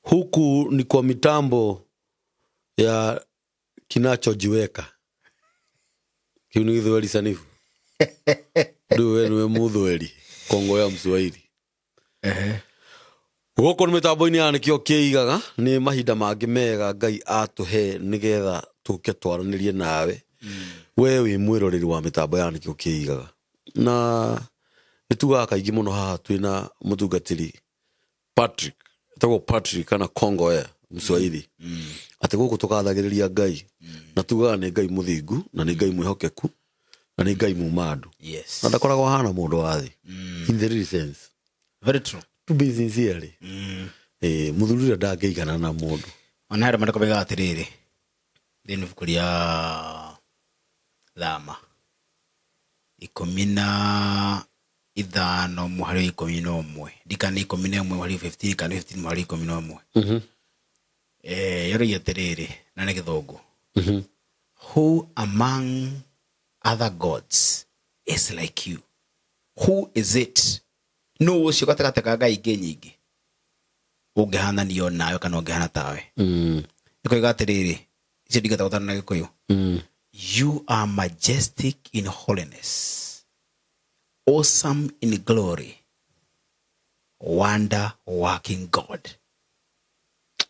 Huku ni kwa mitambo ya kinachojiweka. Kiu nĩ gĩthweri sanifu. Rĩu we nĩwe mũthweri kongo ya mswahili. Gũkũ nĩ mĩtambo-inĩ ya nĩkĩo kĩigaga. Nĩ mahinda mangĩ mega Ngai atũhe nĩgetha tũke twaranĩrie nawe, we wĩ mwĩroreri wa mĩtambo ya nĩkĩo kĩigaga. Na nĩ tugaga kaingĩ mũno haha twĩna mũtungatĩri Patrick, etagwo Patrick kana Kongo ya Mswahili, atĩ gũkũ tũkathagĩrĩria Ngai na tugaga nĩ Ngai mũthingu na nĩ Ngai mwĩhokeku na nĩ Ngai muma andũ na ndakoragwo ahana mũndũ wa thĩ in the real sense. Very true. To be sincerely, mũthuri ũrĩa ndangĩigana na mũndũ. Ona harĩ mandĩko maigaga atĩrĩrĩ thĩinĩ ibuku rĩa Thama 15 mũhari wa 11, ndikana 11 mũhari wa 15 kana 15 mũhari wa 11. Yoragia atĩrĩrĩ, na nĩ Gĩthũngũ: "Who among other gods is like you? Who is it?" Nũ ũcio gatagatĩ ka ngai ingĩ nyingĩ ũngĩhananio nawe kana ũngĩhana tawe? Ĩkoiga atĩrĩrĩ, icio ndingĩhota na Gĩkũyũ: "You are majestic in holiness, awesome in glory, wonder working God."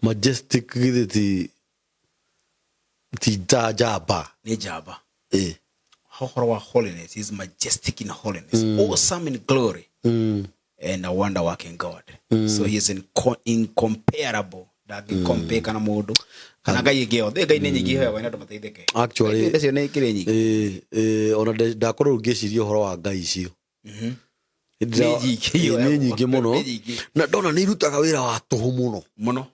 Majestic githĩ ti njamba? Nĩ njamba. Ũhoro wa holiness, is majestic in holiness, awesome in glory and a wonder working God. So he is incomparable, ndangĩcompare kana mũndũ kana ngai ĩngĩ yothe. Ngai nĩ nyingĩ ihoyagwo nĩ andũ mateithĩke. Actually, Ngai icio nĩ ikĩrĩ nyingĩ. Ona ndakorwo rĩu ngĩciria ũhoro wa ngai icio. Nĩ nyingĩ. Nĩ nyingĩ mũno. Nĩ nyingĩ. Na ndona nĩ irutaga wĩra wa tũhũ mũno. Mũno.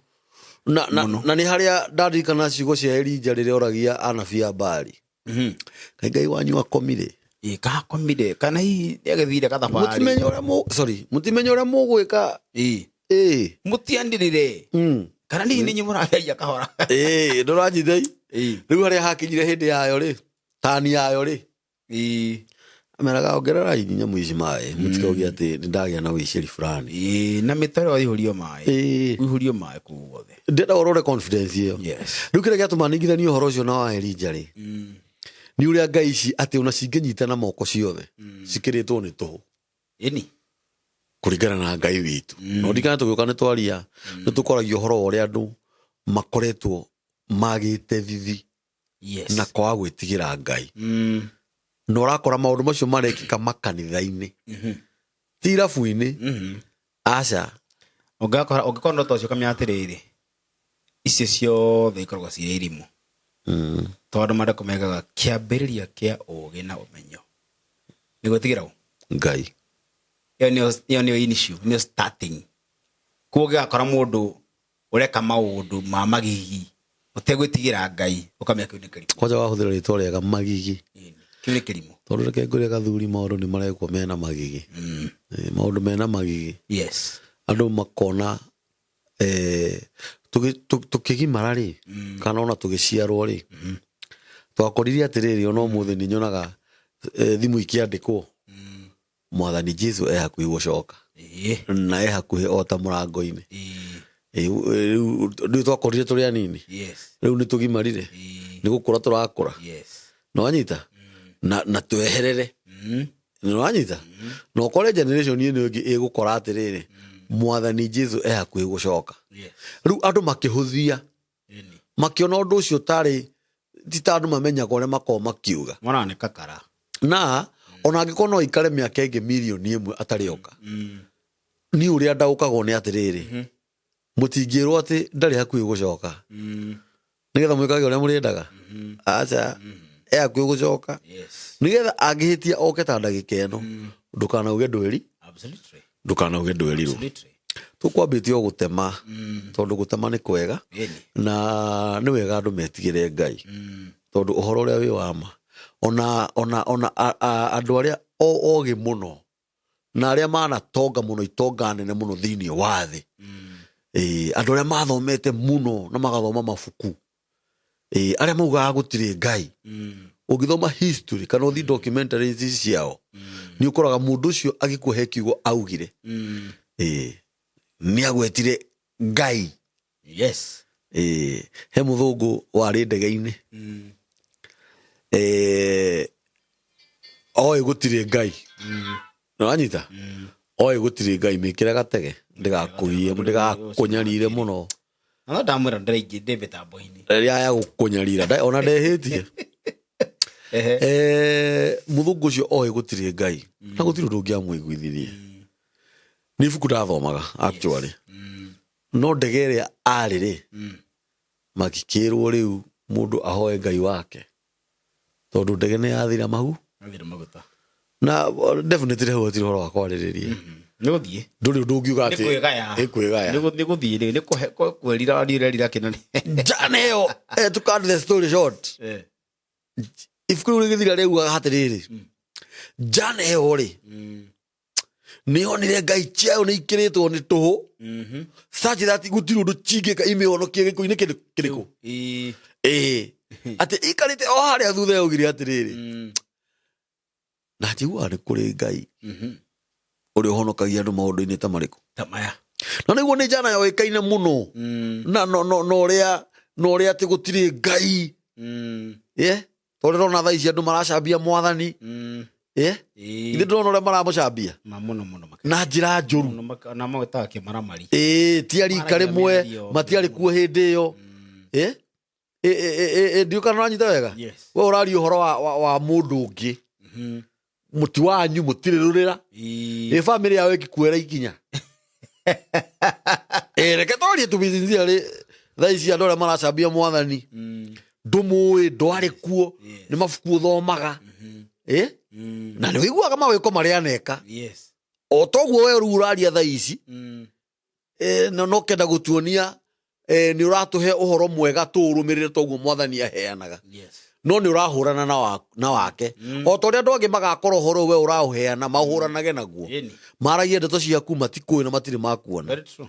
Na, Mũno. na nĩ harĩa ndaririkana ciugo cia Elija rĩrĩa oragia anabii a Baali, "Kaĩ Ngai wanyu akomire?" Ĩ, kakomire kana hihi agĩthire gathabarĩ. Mũtimenye ũrĩa mũ, sorry, mũtimenye ũrĩa mũgwĩka. Mũtianĩrĩre kana hihi nĩ inyuĩ mũrageria kahora. Ĩ, ndũranyita? Rĩu harĩa hakinyire hĩndĩ yayo rĩ, tani yayo rĩ, ameraga, "Ongererai nyamũ ici maĩ, mũtikauge atĩ nĩ ndagĩa na wĩicĩri fulani." Ĩ, na mĩtaro ĩihũrio maĩ. Ũihũrio maĩ kũu guothe. Ndĩrenda ũrore confidence ĩyo. Rĩu kĩrĩa gĩatũma ningithanie ũhoro ũcio na wa Elija rĩ, nĩ ũrĩa ngai ici atĩ ona cingĩnyita na moko ciothe cikĩrĩtwo nĩ tũhũ Ĩni. kũringana na Ngai witũ. No ndikana tũgĩũka nĩ twaria, nĩ tũkoragia ũhoro wa ũrĩa andũ makoretwo magĩte thithi na kwaga gwĩtigĩra Ngai, na ũrakora maũndũ macio marekĩka makanitha-inĩ, ti irabu-inĩ, aca. Ũngĩkora ũngĩkorwo no tocio, ũkamenya atĩrĩrĩ, icio ciothe ikoragwo cirĩ irimũ, tondũ mandĩko megaga kĩambĩrĩria kĩa ũgĩ na ũmenyo nĩ gwĩtigĩra ũ? Ngai. Ĩyo nĩyo initial, nĩyo starting. Koguo ũngĩgakora mũndũ ũreka maũndũ ma magigi ũtegwĩtigĩra Ngai, ũkamenya kĩu nĩ kĩrimũ. Kwanja wahũthĩra rĩtwa rĩega, magigi. Ĩni, kĩu nĩ kĩrimũ. Tondũ reke ngwĩre gathuri, maũndũ nĩ marekwo mena magigi. Maũndũ mena magigi. Andũ makona tũkĩgimara rĩ, kana ona tũgĩciarwo rĩ, twakorire atĩrĩrĩ, ona ũmũthĩ nĩ nyonaga thimũ ikĩandĩkwo, "Mwathani Jesu e hakuhĩ gũcoka," na e hakuhĩ o ta mũrango-inĩ. Rĩu rĩu twakorire tũrĩ anini. Rĩu nĩ tũgimarire. Nĩ gũkũra tũrakũra. Nĩwanyita na tweherere. Nĩwanyita na ũkore generation ĩno ĩngĩ ĩgũkora atĩrĩrĩ, Mwathani Jesu e hakuhĩ gũcoka. Rĩu andũ makĩhũthia, makĩona ũndũ ũcio tarĩ ti ta andũ mamenyaga ũrĩa makoragwo makiuga. Mwana nĩ kakara. Na ona angĩkorwo no ikare mĩaka ĩngĩ 1,000,000 atarĩ oka, niĩ ũrĩa ndaũkagwo nĩ atĩrĩrĩ, mũtingĩrwo atĩ ndarĩ hakuhĩ gũcoka nĩgetha mwĩkage ũrĩa mũrĩendaga. Aca, e hakuhĩ gũcoka nĩgetha angĩhĩtia oke ta ndagĩka ĩno, ndũkanauge ndwĩri. Ndũkanauge ndwerirwo. Tũkwambĩtie o gũtema, tondũ gũtema nĩ kwega. Na nĩ wega andũ metigĩre Ngai, tondũ ũhoro ũrĩa wĩ wa ma, ona andũ arĩa ogĩ mũno na arĩa manatonga mũno, itonga nene mũno thĩinĩ wa thĩ, andũ arĩa mathomete mũno na magathoma mabuku, arĩa maugaga gũtirĩ Ngai, ũngĩthoma history kana ũthiĩ documentaries ciao, nĩ ũkoraga mũndũ ũcio agĩkũhe kiugo augire. Nĩ agwetire Ngai. Yes. Ĩĩ, he mũthũngũ warĩ ndege-inĩ. Oĩ gũtirĩ Ngai. Nĩwanyita? Oĩ gũtirĩ Ngai, mĩkĩre gatege ndĩgakũiye, ndĩgakũnyarire mũno. Na no ndamwĩra ndĩraingĩ ndĩ mĩtambo-inĩ. Rĩrĩa ya gũkũnyarira, ona ndehĩtie. Ehe. Mũthũngũ ũcio oĩ gũtirĩ Ngai na gũtirĩ ũndũ ũngĩamũiguithirie. Nĩ ibuku ndathomaga actually. No ndege ĩrĩa arĩ rĩ, magĩkĩrwo rĩu mũndũ ahoe Ngai wake tondũ ndege nĩ yathira mahu. Yathira maguta. Na definitely hau hatirĩ ũhoro wa kwarĩrĩria. Nĩ gũthiĩ. Ndũrĩ ũndũ ũngiuga Nĩ atĩ kwĩgaya. Nĩ kwĩgaya. Nĩ gũthiĩ rĩ, nĩ kwĩrira niĩ ũrerira kĩna. Njana ĩyo, to cut the story short. Ibuku rĩu rĩgĩthira rĩugaga atĩrĩrĩ, njana ĩyo rĩ, nĩonire Ngai ciayo nĩ ikĩrĩtwo nĩ tũhũ, such that gũtirĩ ũndũ cingĩka imĩhonokie gĩkuũ-inĩ kĩrĩkũ. Ĩĩ. Atĩ ikarĩte o harĩa thutha yaugire atĩrĩrĩ, na njiguaga nĩ kũrĩ Ngai ũrĩa ũhonokagia andũ maũndũ-inĩ ta marĩkũ. Ta maya. Na nĩguo nĩ njana yoĩkaine mũno. Na no, no, no ũrĩa, na ũrĩa atĩ gũtirĩ Ngai. Yeah? Tondũ ndĩrona thaa ici andũ maracambia mwathani. Yeah? Ithe ndĩrona ũrĩa maramũcambia. Ma mũno mũno makĩria. Na njĩra njũru. Mũno na magwĩtaga kĩmaramari. Ĩĩ, ti arika Maragia rĩmwe, mĩario. matiarĩ kuo hĩndĩ ĩyo. Yeah? Ndiũĩ kana ũranyita wega? Yes. We ũraria ũhoro wa mũndũ ũngĩ. Mũti wanyu mũtirĩ rũrĩra. Ĩ bamĩrĩ yao ĩngĩkuoera ikinya. Reke twarie tu sincerely, thaa ici andũ arĩa maracambia mwathani, ndũmũĩ, ndwarĩ kuo, nĩ mabuku ũthomaga. Na nĩ ũiguaga mawĩko marĩa aneka. O toguo we rĩu ũraria thaa ici, na no kenda gũtuonia, nĩ ũratũhe ũhoro mwega tũũrũmĩrĩre toguo mwathani aheanaga. No nĩ ũrahũrana na wake. O ta ũrĩa andũ angĩ magakorwo ũhoro we ũraũheana, mahũranage naguo. Maragie ndeto ciaku matikũĩ na matirĩ makuona. Very true.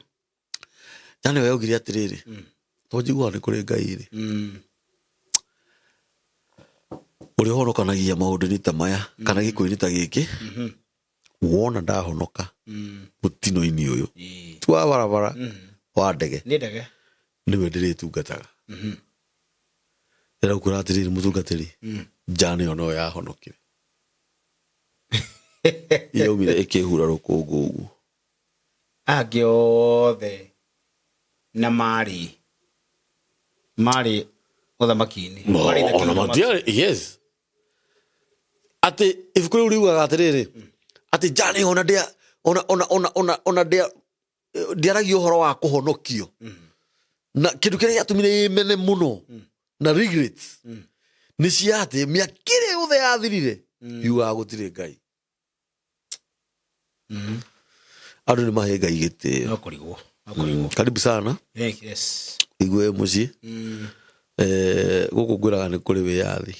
Na nĩwe augire atĩrĩrĩ, to njiguaga nĩ kũrĩ Ngai rĩ. Ũrĩa ũhonokanagia maũndũ-inĩ ta maya, kana gĩkuũ-inĩ ta gĩkĩ, wona ndahonoka mũtino-inĩ ũyũ. Ti wa barabara, wa ndege. Nĩ ndege. Nĩwe ndĩrĩtungataga. Ndĩra kwĩra atĩrĩrĩ, mũtungatĩri, njana ĩyo no yahonokire. Yaumire ĩkĩhura rũkũngũ ũguo. Angĩ othe na marĩ ũthamaki-inĩ. No, Marĩ the ona kingdom matiarĩ, yes. Atĩ ibuku rĩu riugaga atĩrĩrĩ, atĩ njana ĩyo ona ndĩa, ona, ona, ona, ona, ona ndĩa, ndĩaragia ũhoro wa kũhonokio. Na kĩndũ kĩrĩa gĩatũmire ĩmene mũno na regrets nĩ cia atĩ mĩaka ĩrĩa yothe yathirire, yugaga gũtirĩ Ngai. Andũ nĩ mahe Ngai gĩtĩo. No kũrigwo, no kũrigwo. Karibu sana. Yes. Igue mũciĩ. Gũkũ ngwĩraga nĩ kũrĩ wĩyathi.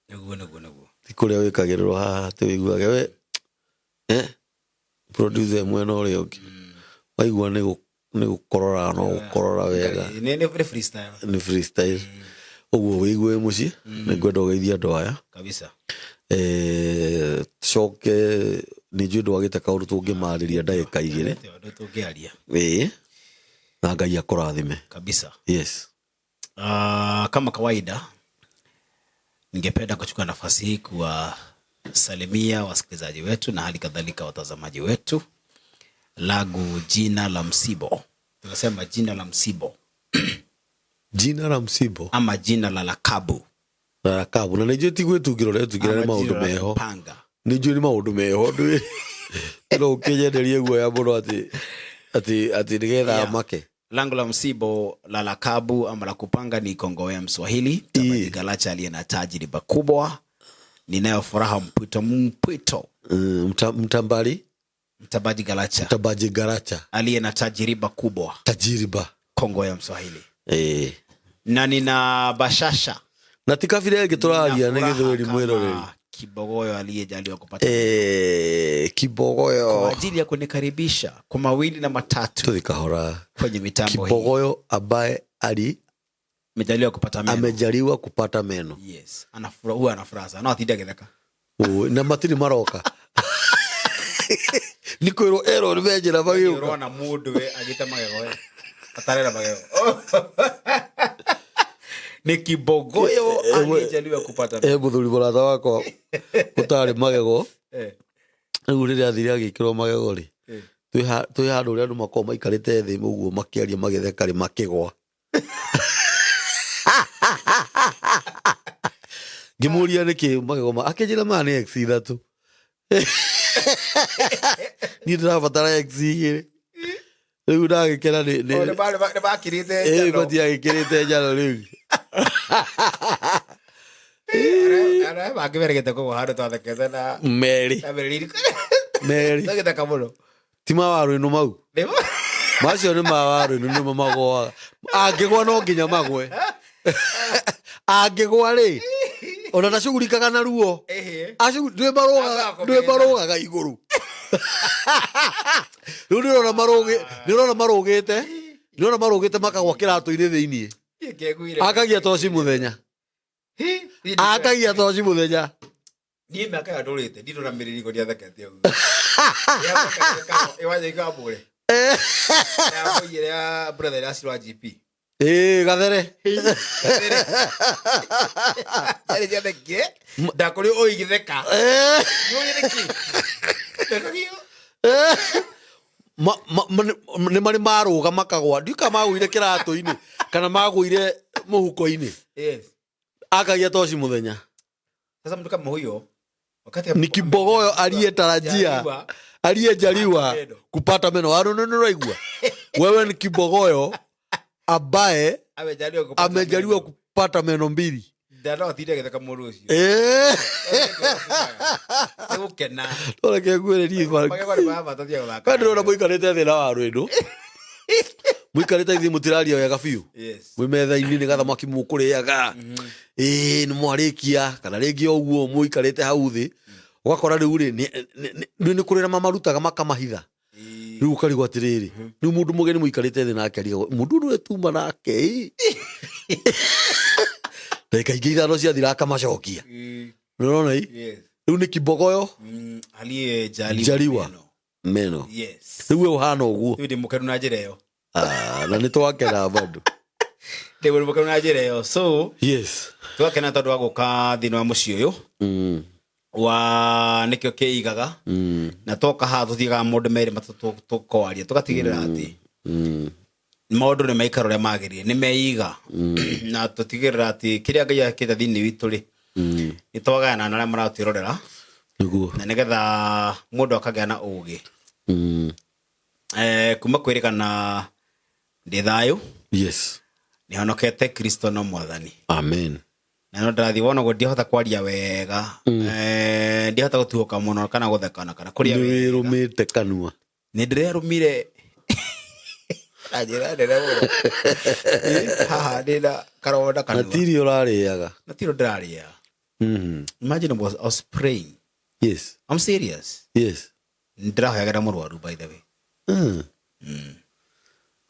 Nĩguo, nĩguo, nĩguo. Ti kũrĩa wĩkagĩrĩrwo haha atĩ wĩiguage we, producer mwena ũrĩa ũngĩ. Waigua nĩ gũkorora, no gũkorora wega. Nĩ freestyle. Nĩ freestyle. Ũguo wĩigue mũciĩ, nĩ ngwenda ũgeithie andũ aya. Kabisa. Coke nĩ njũĩ ndwagĩte kaũndũ tũngĩmarĩria ndagĩka igĩrĩ. Ndwagĩte ũndũ tũngĩaria. Ĩĩ. Na Ngai akũrathime. Kabisa. Yes. Kama kawaida ningependa kuchukua nafasi hii kuwasalimia wasikilizaji wetu na hali kadhalika watazamaji wetu. Langu jina la Msibo. Tunasema jina la Msibo. Jina la Msibo. Ama jina la Lakabu. La Lakabu. Na nĩnjũĩ ti gwĩtungĩra ũretungĩra nĩ Ama maũndũ jina la meho. Kupanga. Nĩnjũĩ nĩ maũndũ meho, ndũĩ. No ũkĩnyenderie guoya mũno atĩ nĩgetha make. Lango la Msibo la Lakabu ama la Kupanga ni Kongowea Mswahili. Tabaji Galacha aliye na tajriba kubwa. Ninayo furaha mpwito mpwito. Mtambali? Mtabaji Galacha. Mtabaji Galacha. Aliye na tajriba kubwa. Tajriba. Kongowea Mswahili. Na nina bashasha. Na ti kabira ĩngĩ tũraria, Nina nĩ furaha Gĩthweri kama mwĩroreri. Kibogoyo aliyejaliwa kupata. Kibogoyo. Kwa ajili ya kunikaribisha kwa mawili na matatu. Tuthi kahora. Kwenye mitambo hii. Kibogoyo ambaye ali amejaliwa kupata meno. Amejaliwa kupata meno. Yes. Huwa ana furaha sana. No, atinda agĩtheka. Oi, na matirĩ maroka. Nĩ kwĩrwo erwo nĩ menjera magĩũka. Ũrona mũndũ we agĩte magego we atarera magego nĩ kibogoyo aliyejaliwa kupata E mũthuri mũrata wakwa ũtarĩ magego. Rĩu rĩrĩa athire agĩkĩrwo magego rĩ, twĩ handũ ũrĩa andũ makoragwo maikarĩte thĩ ũguo makĩaria magĩtheka rĩ, makĩgwa. Ngĩmũria nĩkĩ magego ma akĩnjĩra maya nĩ x 3. Niĩ ndĩrabatara x 2. Rĩu ndagĩkena nĩ Nĩ makirĩte ĩĩ matiagĩkĩrĩte njano rĩu. Arĩa mangĩmeregete kũgwa handũ twathekete na Merĩ. na Merĩ. Tũgĩtheka mũno. Ti ma waru ĩno mau. Macio nĩ ma waru ĩno nĩmo magũaga. Angĩgwa no nginya magwe. Angĩgwa rĩ, ona ndacugurikaga na ruo. Ndwĩ marũgaga igũrũ. Rĩu nĩũrona marũgĩ nĩũrona marũgĩte nĩũrona marũgĩte makagwa kĩratũ-inĩ thĩiniĩ. Akagia toci mũthenya. Akagia toci mũthenya. Niĩ mĩaka ĩyo ndũrĩte ndirona mĩrĩrigo ndiathekete ũguo. Ĩwanyaika mbũre. Yamũiyĩre ya brother ya Silwa GP. Ĩĩ gathere. Yarĩ ciathekire ndakũrĩ ũigitheka. Nĩũĩ nĩkĩ? Thekagio. Nĩ marĩ marũga makagwa. Ndiũĩ kana magũire kĩratũ-inĩ kana magũire mũhuko-inĩ. Yes. Akagia toci mũthenya. Sasa mtu kama huyo wakati Ni kibogoyo aliyetarajia Jaliwa, aliyejaliwa meno. kupata meno. Nĩũraigua? Wewe ni kibogoyo ambaye amejaliwa kupata amejaliwa meno. kupata meno mbili. Ndano atinde agĩtheka mũndũ ũcio. Nĩ gũkena. Toreke ngwĩre niĩ Magego nĩ ma bata tiga gũthaka. we ndĩrona mũikarĩte thĩ na waru ĩno. Mũikarĩte thĩ mũtiraria wega biũ. Yes. Mwĩ metha-inĩ nĩ gathamaki mũkũrĩaga. Ĩĩ nĩ mwarĩkia kana rĩngĩ o ũguo mũikarĩte hau thĩ. Ũgakora rĩu rĩ nĩ kũrĩra mamarutaga makamahitha. Rĩu ũkarigwo atĩrĩrĩ, rĩu mũndũ mũgeni mũikarĩte thĩ nake arigagwo mũndũ ũyũ tuma nake ĩ. Ndagĩka ingĩ 5 ciathira akamacokia. Nĩũrona ĩ? Yes. Rĩu nĩ kibogoyo Aliyejaliwa Jaliwa. meno. Meno. Yes. Rĩu we ũhana ũguo. Rĩu ndĩ mũkenu na njĩra ĩyo. Ah, na nĩ twakena bado. Ndĩ mũkenu na njĩra ĩyo. So, Yes. twakena tondũ wa gũka thĩinĩ wa mũciĩ ũyũ wa nĩkĩo kĩigaga na twoka haha tũthiaga maũndũ merĩ matatũ tũkwaria tũgatigĩrĩra atĩ maũndũ nĩ maikara ũrĩa magĩrĩire nĩ meiga na tũtigĩrĩra atĩ kĩrĩa Ngai akĩte thĩinĩ witũ rĩ nĩ twagayana na arĩa maratwĩrorera Nĩguo. na nĩgetha mũndũ akagĩa na ũgĩ kuma kwĩrĩkana ndĩ thayũ. Yes. Nĩhonokete Kristo no mwathani. Amen. Na no ndĩrathiĩ wona ũguo ndiahota kwaria wega, ndiahota gũtuũka mũno kana gũthekana kana kũrĩa Nĩ wega. wĩrũmĩte kanua. Nĩ ndĩrerũmire na njĩra nene mũno. Haha ndĩna karonda Na kanua. tiri ũrarĩaga. Na tiro ndĩrarĩa. Imagine I was praying. Yes. I'm serious. Yes. Ndĩrahoyagĩra mũrwaru by the way.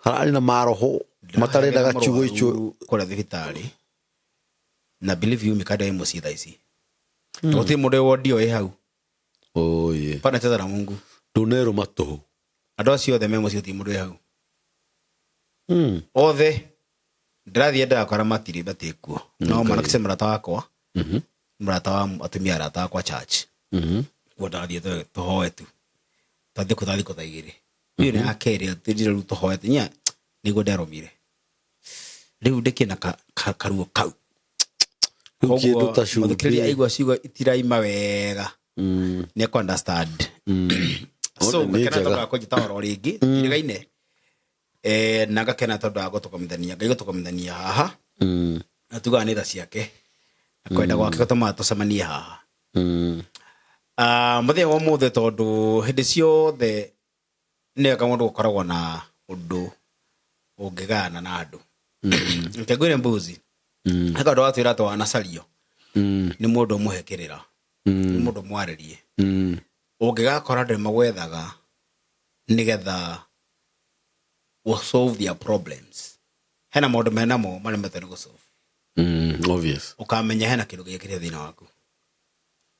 Hararĩ na maroho matarendaga Ndĩrahoyagĩra kiugo icio. mũrwaru kũrĩa thibitarĩ. Na believe you me kada ĩ mũciĩ thaa ici. Gũtirĩ mũndũ wĩ wondi ĩyo ĩ hau. Oh yeah. Pana cheza na Mungu. Ndũnerũma tũhũ. Andũ acio othe me mũciĩ gũtirĩ mũndũ wĩ hau. Othe ndĩrathiĩ ndĩrakora matirĩ matirĩ kuo. No mwanake ũcio mũrata wakwa. Mũrata wa atumia arata akwa church. Kuo ndathiĩ tũhoe tu. Twathiĩ kũ thikũ ta 2. Ĩyo nĩ ya kerĩ tũthire rĩu tũhoete nya nĩguo nderũmire. Rĩu ndĩkĩna karuo kau. Rĩu kĩndũ ta Koguo mũthikĩrĩria cumbĩ. aigua ciugo itiraima wega. Nĩ ekũ understand. So Nĩ ngakena njega. tondũ wa kũnjĩta oro rĩngĩ tirigaine. Na ngakena tondũ wa gũtũkomithania Ngai gũtũkomithania haha. Na tugaga nĩ tha ciake. Na kwenda gwake gũtũmaga tũcemanie haha. Mũthenya wa ũmũthĩ tondũ hĩndĩ ciothe nĩ wega mũndũ gũkoragwo na ũndũ ũngĩgayana na andũ. Reke ngwĩre mbuzi. He kaũndũ watwĩra atĩ wanacario nĩ mũndũ ũmũhe kĩrĩra. Nĩ mũndũ ũmwarĩrie. Ũngĩgakora andũ nĩmagwethaga nĩgetha ũ solve their problems. Hena maũndũ menamo maremetwo nĩ gũ solve. Obvious. Ũkamenya hena kĩndũ gĩkĩrĩ thĩna waku.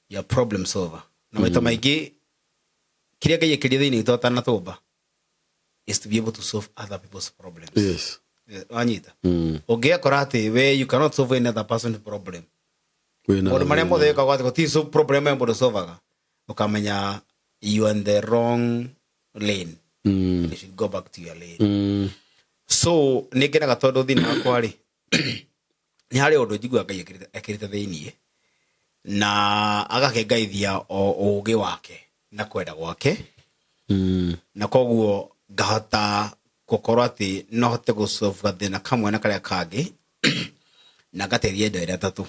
Your problem solver. Na maita maingĩ Kĩrĩa Ngai ekĩrire thĩinĩ witũ atanatũmba is to be able to solve other people's problems. Wanyita? Ũngĩakora atĩ we you cannot solve any other person's problem, Wĩna maũndũ marĩa thĩna. mothe wĩkaga atĩ gũtirĩ problem ya mũndũ solvaga, ũkamenya you are in the wrong lane. You should go back to your lane. So nĩ ngenaga tondũ thĩinĩ wakwa rĩ, nĩ harĩ ũndũ njiguaga Ngai ekĩrĩte thĩiniĩ na agakengaithia o ũgĩ wake na kwenda gwake, na koguo ngahota gũkorwo atĩ no hote gũsolve gathĩna kamwe na karĩa kangĩ na ngateithia indo ĩrĩa tatũ.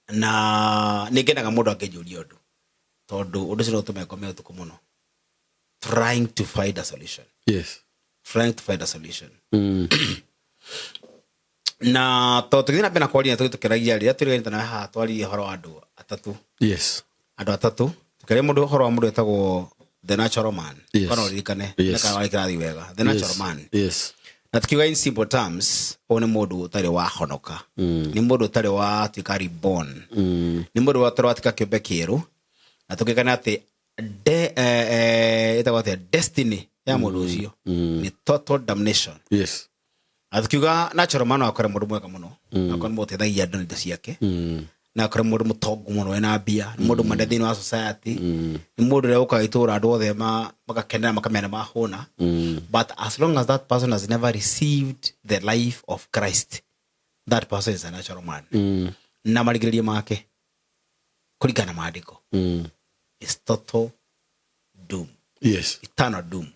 Na nĩ ngenaga mũndũ angĩnjũria ũndũ, tondũ ũndũ ũcio no ũtũme ngome ũtukũ mũno trying to find a solution. Trying to find a solution. Na tondũ tũgĩthiĩ na mbere na kwaria, tũgĩ tũkĩragia rĩrĩa twĩrĩganĩte nawe haha, twaririe ũhoro wa andũ atatũ. Andũ atatũ tũkĩaria mũndũ ũhoro wa mũndũ wĩtagwo the natural man. Kana ũririkane? Na kana warĩ kĩrathi wega, the natural man. Na tukiuga in simple terms, ũyũ nĩ mũndũ ũtarĩ wahonoka, nĩ mũndũ ũtarĩ watuĩka reborn, nĩ mũndũ ũtarĩ watuĩka kĩũmbe kĩerũ, na tũkĩkana atĩ ĩtagwo atĩa, destiny ya mũndũ ũcio nĩ total damnation. Na tukiuga natural man akore mũndũ mwega mũno, akore mũndũ ũteithagia andũ na indo ciake, na akore mũndũ mũtongu mũno wĩna mbia, nĩ mũndũ mwende thĩinĩ wa society, nĩ mũndũ ũrĩa ũkaga itũũra andũ othe magakenera, makamenya nĩ mahũna. But as long as that person has never received the life of Christ, that person is a natural man. Na marigĩrĩrio make kũringana na maandĩko is total doom. Eternal doom.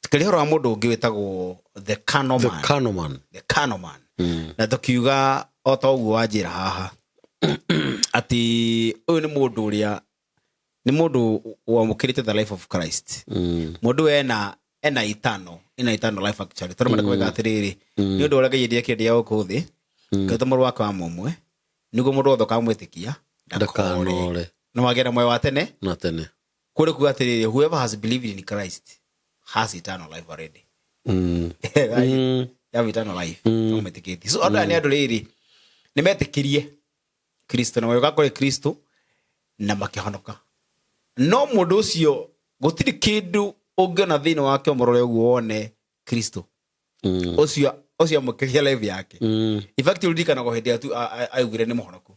Tukĩrĩ ũhoro wa mũndũ ũngĩ wĩtagwo the carnal The man. carnal man. The carnal man. Na tukiuga o ta ũguo wanjĩra haha atĩ ũyũ nĩ mũndũ ũrĩa nĩ mũndũ wamũkĩrĩte the life of Christ, mũndũ ena eternal, ena eternal life actually, tondũ maandĩko maugaga atĩrĩrĩ, nĩ ũndũ ũrĩa Ngai endire kĩrĩa gũkũ thĩ, kĩrĩa mũrũ wake wa mũmwe, nĩguo mũndũ wothe ũkamwĩtĩkia ndakonore, Ndakanore. na wagĩe na muoyo wa tene. Na tene. Kũrĩ kuga atĩrĩrĩ, whoever has believed in Christ has eternal life already. Have eternal life no metĩkĩtie. So andũ aya nĩ andũ rĩrĩ nĩ metĩkirie Kristo na magĩũka kũrĩ Kristo na makĩhonoka, no mũndũ ũcio gũtirĩ kĩndũ ũngĩona thĩinĩ wake ũmũrore ũguo wone Kristo. Ũcio amũkĩria life yake. In fact, ũririkanaga hĩndĩ ĩrĩa tu augire nĩ mũhonoku.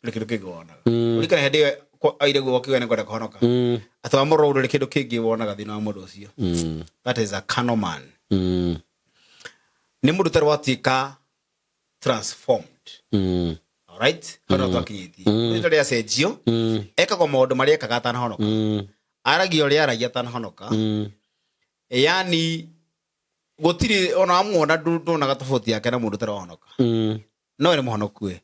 Nĩ kĩndũ kĩngĩ wonaga. Ũririkana hĩndĩ ĩyo aire guo akiuga nĩ ngwenda kũhonoka? Atĩ wamũrora ũndũ, kĩndũ kĩngĩ wonaga thĩinĩ wa mũndũ ũcio. That is a carnal man. Nĩ mũndũ ũtarĩ watuĩka transformed. Alright, hau no twakinyĩtie. Mũndũ ũtarĩ acenjio, ekagwo maũndũ marĩa ekaga atanahonoka, aragia ũrĩa aragia atanahonoka. Yani gũtirĩ ona wamuona nduonaga tofauti yake na mũndũ ũtarĩ wahonoka. No nĩ mũhonoku we.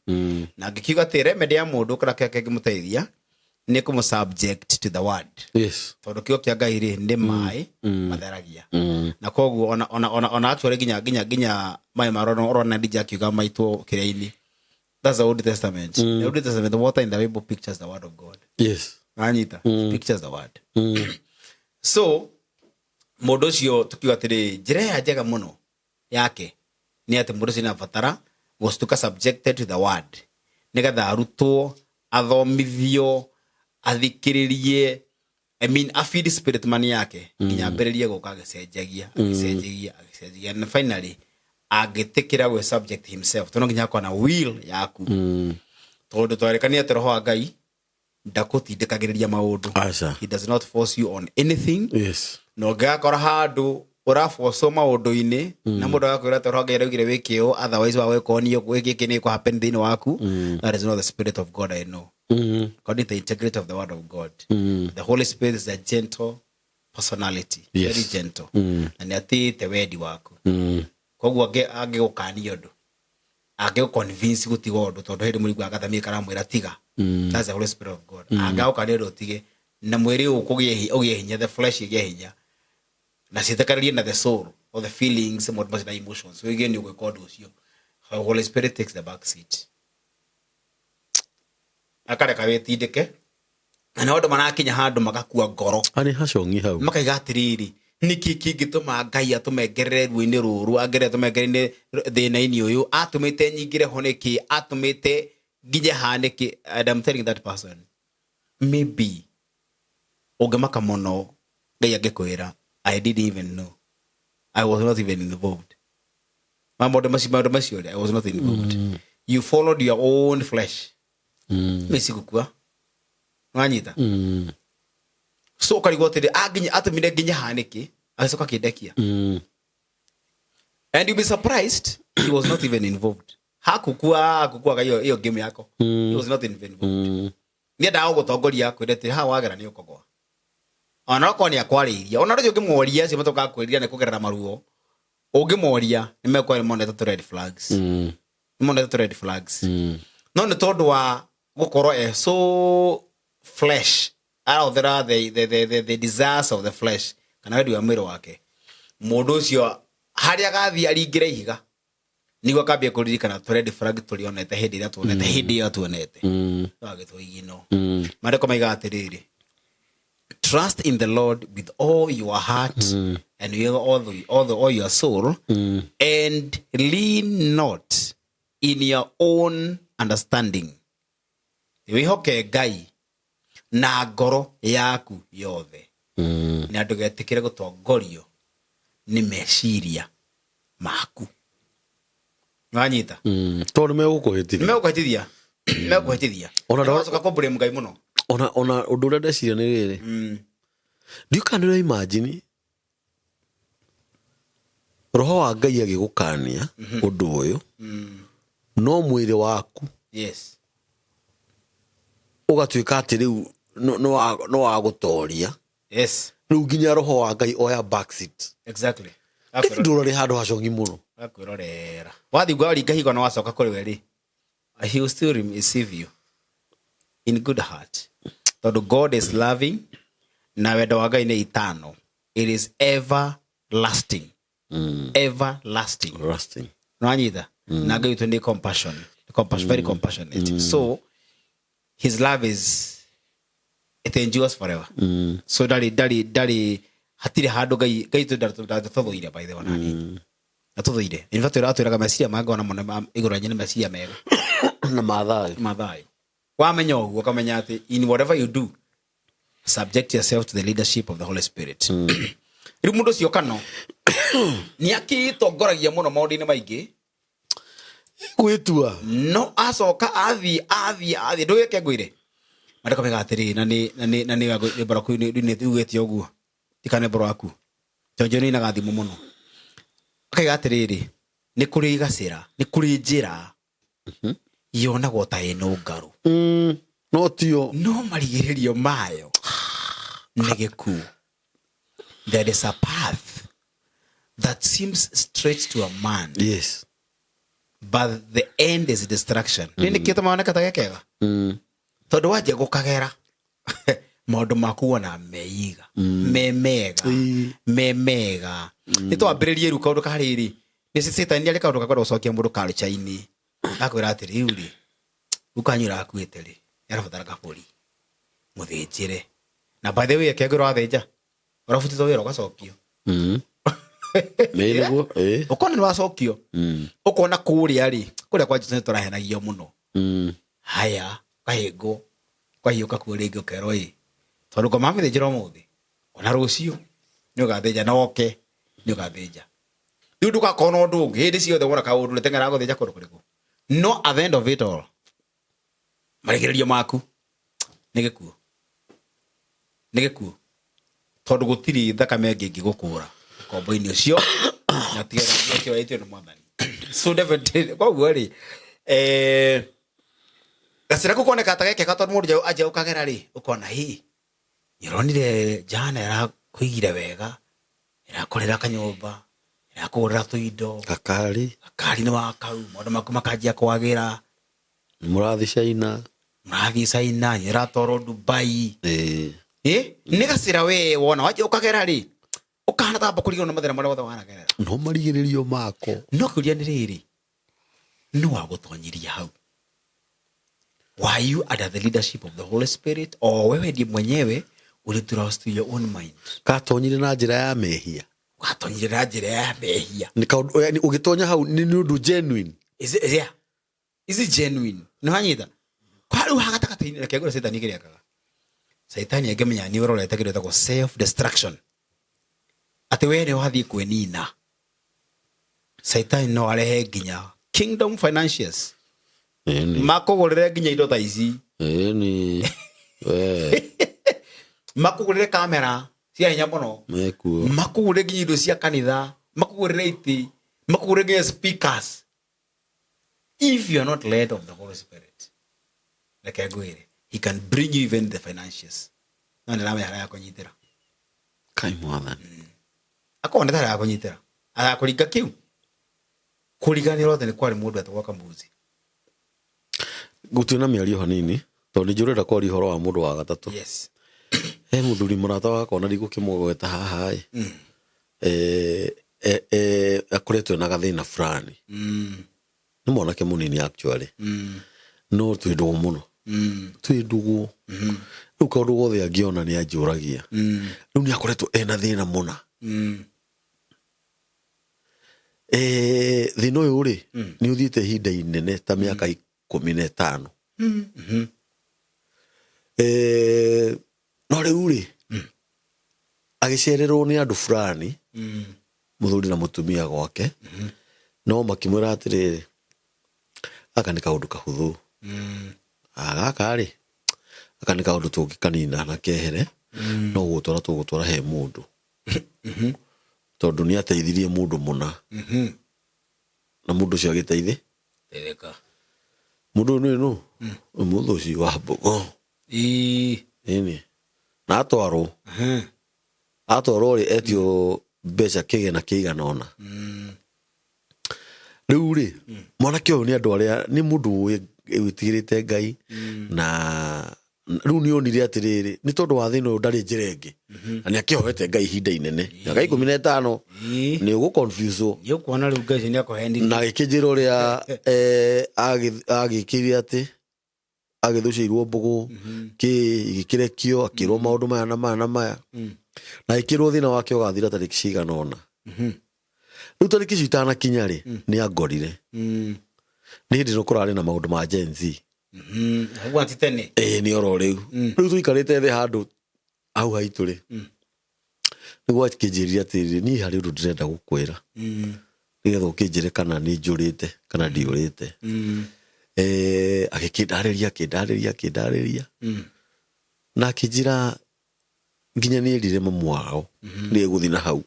Na ngĩkiuga atĩ remedy ya mũndũ kĩrĩa kĩrĩa kĩngĩmũteithia nĩ kũmũ subject to the word, tondũ kiugo kĩa Ngai rĩ, nĩ maĩ matheragia. Na koguo ona actually nginya maĩ marona ũrona ndija akiuga maitwo kĩrĩa-inĩ, that's the Old Testament. The Old Testament, the water in the Bible pictures the word of God. Anyita? Pictures the word. So mũndũ ũcio tukiuga atĩrĩ, njĩra ĩrĩa njega mũno yake nĩ atĩ mũndũ ũcio nĩabatara gũtuĩka subjected to the word, nĩgetha arutwo, athomithio, athikĩrĩrie, I mean, afeed spirit man yake nginya ambĩrĩrie gũka agĩcenjagia, agĩcenjagia, agĩcenjagia, and finally angĩtĩkĩra gwĩ subject himself, tondũ no nginya akorwo na will yaku, tondũ twarĩkania atĩ roho wa Ngai ndakũtindĩkagĩrĩria maũndũ. Aca. He does not force you on anything. Na ũngĩgakora handũ ũrabocwo maũndũ-inĩ na mũndũ agakwĩra atĩ roho Ngai araugire wĩke ũũ, otherwise wa gwĩka ũũ gĩkĩ nĩ kũ happen thĩinĩ waku, that is not the spirit of God. I know, according to the integrity of the word of God, the Holy Spirit is a gentle personality. Very gentle. Na nĩ atĩĩte wendi waku. Koguo angĩgũkania ũndũ, angĩgũ-convince gũtiga ũndũ, tondũ hĩndĩ mũrigua gathamiri karamwĩra tiga, that's the Holy Spirit of God. Angĩgũkania ũndũ ũtige na mwĩrĩ ũyũ ũgĩe hinya, the flesh ĩgĩe hinya na ciĩtĩkanĩrie na the soul or the feelings, maũndũ macio na emotions, wĩgie nĩ ũgwĩka ũndũ ũcio, the Holy Spirit takes the back seat, akareka wĩtindĩke, na nĩ andũ marakinya handũ magakua ngoro. Arĩ hacongi hau. Makaiga atĩrĩrĩ, nĩkĩ kĩngĩtũma Ngai atũme ngerere ruo-inĩ rũrũ, angerere atũme ngerere thĩna-inĩ ũyũ, atũmĩte nyingĩre ho nĩkĩ, atũmĩte nginye haha nĩkĩ? And I'm telling that person, maybe Ũngĩmaka mũno Ngai angĩkwĩra, "I didn't even know, I was not even involved." Ma maũndũ macio rĩ, I was not involved. You followed your own flesh. Mĩcigũkua wanyita. So ũkarigwo atĩrĩ, anginya atũmire nginya hanĩkĩ, agĩcoka akĩndekia. And you'll be surprised, he was not even involved. Hakukua akukuaga iyo game yako. He was not even involved. Nĩendaga gũgũtongoria, kwĩra atĩ haha wagera nĩ ũkũgwa, ona okorwo nĩ akwarĩirie, ona rĩu ũngĩmoria acio matokaga kwĩrira nĩ kũgerera maruo, ũngĩmoria nĩ mekwa nĩ monete tũ red flags. Nĩ monete tũ red flags. No nĩ tondũ wa gũkorwo e so flesh, arahũthĩra the desires of the flesh kana wendi wa mwĩrĩ wake, mũndũ ũcio harĩa agathiĩ aringĩre ihiga nĩguo akambia kũririkana tũ red flag tũrĩa onete hĩndĩ ĩrĩa tuonete, hĩndĩ ĩyo tuonete. Twagĩtwo igino. Maandĩko maigaga atĩrĩrĩ, "Trust in the Lord with all your heart and with all your soul, and lean not in your own understanding." Wĩhoke Ngai na ngoro yaku yothe na ndũgetĩkĩre gũtongorio nĩ meciria maku. Wanyita? Tondũ nĩ megũkũhĩtithia. Nĩ megũkũhĩtithia. Ona Ũgacoka kũ Ngai mũno. Ona ũndũ ũrĩa ndeciria nĩ rĩrĩ, ndiũ kana nĩ imagine roho wa Ngai agĩgũkania ũndũ ũyũ, no mwĩrĩ waku ũgatuĩka atĩ rĩu no wa gũtoria. Rĩu nginya roho wa Ngai oya backseat. Ndũra rĩ handũ hacongi mũno. Akwĩrorera wathiĩ waringa higo na wacoka kũrĩ we rĩ, he will still receive you in good heart, tondũ God is loving na wendo wa Ngai nĩ eternal, it is everlasting. Everlasting. Rusting. Nwanyita? Na Ngai witũ nĩ compassion, compassion, very compassionate. So his love is, it endures forever. So ndarĩ hatirĩ handũ Ngai witũ ndatũthũire, by the way, onani atũthũire. In fact, atwĩraga meciria mangĩ ona mũno igũrũ rĩanyu nĩ meciria mega na mathayo. Mathayo. Wamenya ũguo, ũkamenya atĩ in whatever you do, subject yourself to the leadership of the Holy Spirit. Rĩu mũndũ ũcio kano nĩ akĩtongoragia mũno maũndũ-inĩ maingĩ. Gwĩtua. No acoka athiĩ ndũgĩke ngwĩre mandĩko mega atĩrĩrĩ, na nĩ rwĩmbo rwaku nĩ ugĩte ũguo, tikane rwĩmbo rwaku tondũ nĩ inaga thimũ mũno, akaiga atĩrĩrĩ, nĩ kũrĩ gacĩra, nĩ kũrĩ njĩra yonagwo ta ĩno ngarũ, No tio. No marigĩrĩrio mayo nĩ gĩkuũ. There is a path that seems straight to a man, but the end is destruction. Nĩ nĩkĩo tũmaoneka ta gekega, tondũ wanjia gũkagera maũndũ maku wona meiga me mega. Me mega nĩ twambĩrĩrie rĩu kaũndũ karĩrĩ, nĩ cetani arĩ kaũndũ gakwenda gũcokia mũndũ culture-inĩ, akwĩra atĩ rĩu rĩ ukanyu ũrakuĩte rĩ arabatara kabũri mũthĩnjĩre, na by the way kengĩrwo wathĩnja ũrabutĩtwo wĩra ũgacokio. Nĩ nĩguo ĩ. Ũkona nĩ wacokio. Ũkona kũrĩa rĩ, kũrĩa kwa Jesũ nĩ tũrahenagio mũno. Haya, ũkahĩngwo, ũkahiũka kuo rĩngĩ, ũkerwo ĩ tondũ ngoma mĩthĩnjĩra ũmũthĩ, ona rũciũ nĩ ũgathĩnja, na oke nĩ ũgathĩnja. Rĩu ndũgakorwo na ũndũ ũngĩ, hĩndĩ ciothe wona kaũndũ rĩteng'eraga gũthĩnja kũndũ kũrĩkũ, no at the end of it all marigĩrĩrio maku nĩ gĩkuũ, nĩ gĩkuũ, tondũ gũtirĩ thakame ĩngĩ ĩngĩgũkũra ũkombo-inĩ ũcio na tiga ũcio waitio nĩ Mwathani. So definitely, koguo rĩ, gacĩra kau koneka ta gekeka, tondũ mũndũ anjia gũkagera rĩ, ũkona hi nĩũronire jana ĩrakũigire wega, ĩrakũrĩra kanyũmba, ĩrakũgũrĩra tũindo. Gakari. Gakari nĩ wakau, maũndũ maku makanjia kwagĩra. Mũrathi China. Mũrathiĩ China, ĩratwarwo Dubai. Ĩ. Ĩ nĩ gacĩra we wona wanjia ũkagera rĩ, ũkahana tamba kũrigwo nĩ mathĩna marĩa mothe wanagerera. No marigĩrĩrio mako. No kĩũria nĩ rĩrĩ, nĩ wagũtonyirie hau? Were you under the leadership of the Holy Spirit, or wewe ndiye mwenyewe ulitrust to your own mind? Katonyire na njĩra ya mehia. Watonyire na njĩra ya mehia. Nĩ kaũndũ yani ũgĩtonya hau nĩ ũndũ genuine. Is it, yeah. Is it genuine? Nĩ wanyita kwa rĩu ha gatagatĩ-inĩ, reke ngwĩre cetani kĩrĩa ekaga. Caitani angĩmenya nĩ ũrorete kĩndũ gĩtagwo self destruction, atĩ we nĩ wathiĩ kwĩnina, Caitani no arehe nginya kingdom financiers Ĩni. Makũgũrĩre nginya indo ta ici. Ĩni. We. Makũgũrĩre kamera cia hinya mũno. Mekuo. Makũgũrĩre nginya indo cia kanitha, makũgũrĩre itĩ, makũgũrĩre nginya speakers. If you are not led of the Holy Spirit, reke ngwĩre, he can bring you even the financials, no nĩ aramenya harĩa akũnyitĩra. Kai mwathani. Akorwo nĩ harĩa akũnyitĩra, agakũringa kiu kũriganĩrwo atĩ nĩ kwarĩ mũndũ etagwo Kamuzi. Gũtirĩ na mĩario hanini tondũ nĩ njũrenda kwaria ũhoro wa mũndũ wa gatatũ. He mũthuri mũrata wakwa na ndigũkĩmũgweta haha ĩ. Akoretwo ena gathĩna fulani. Nĩ mwanake mũnini actually. No twĩ ndũgũ mũno. Twĩ ndũgũ. Rĩu kaũndũ gothe angĩona nĩ anjũragia. Rĩu nĩ akoretwo ena thĩna mũna. Thĩna ũyũ rĩ, nĩ ũthiĩte ihinda inene ta mĩaka 15. No rĩu rĩ, agĩcererwo nĩ andũ fulani, mũthuri na mũtumia gwake, no makĩmwĩra atĩrĩrĩ, gaka nĩ kaũndũ kahũthũ. Gaka rĩ, gaka nĩ kaũndũ tũngĩkanina na kehere, no gũgũtwara tũgũtwara he mũndũ. Tondũ nĩ ateithirie mũndũ mũna. Na mũndũ ũcio agĩteithĩ. Teithĩka. Mũndũ ũyũ nĩ nũ? Mũndũ ũcio wa mbogo. Ĩni. Na atwarwo. Atwarwo rĩ, etio mbeca kĩgĩna kĩigana ũna. Rĩu rĩ, mwanake ũyũ nĩ andũ arĩa, nĩ mũndũ wĩtigĩrĩte Ngai, na rĩu nĩ onire atĩrĩrĩ, nĩ tondũ wa thĩna ũyũ ndarĩ njĩra ĩngĩ. Na nĩ akĩhoete Ngai ihinda inene. Mĩaka 15, nĩ ũgũ confuse wo. Nĩ ũkuona rĩu Ngai ũcio nĩ akũheanire. Na agĩkĩnjĩra ũrĩa, agĩkĩire atĩ, agĩthũcĩirwo mbũgũ, kĩ, igĩkĩrekio, akĩrwo maũndũ maya na maya na maya. Na agĩkĩrwo thĩna wake ũgathira tarĩki cigana ũna. Rĩu tarĩki icio itanakinya rĩ, nĩ angorire. Nĩ hĩndĩ ĩno kũrarĩ na maũndũ ma Gen Z. Ũguo ti tene. Ĩĩ, nĩ oro rĩu. Rĩu tũikarĩte thĩ handũ hau haitũ rĩ, nĩguo akĩnjĩrire atĩrĩrĩ, niĩ harĩ ũndũ ndĩrenda gũkwĩra. Nĩgetha ũkĩnjĩre kana nĩ njũrĩte kana ndiũrĩte. Agĩkĩndarĩria, akĩndarĩria, akĩndarĩria. Na akĩnjĩra nginya nĩ erire mamu wao, nĩ egũthiĩ na hau.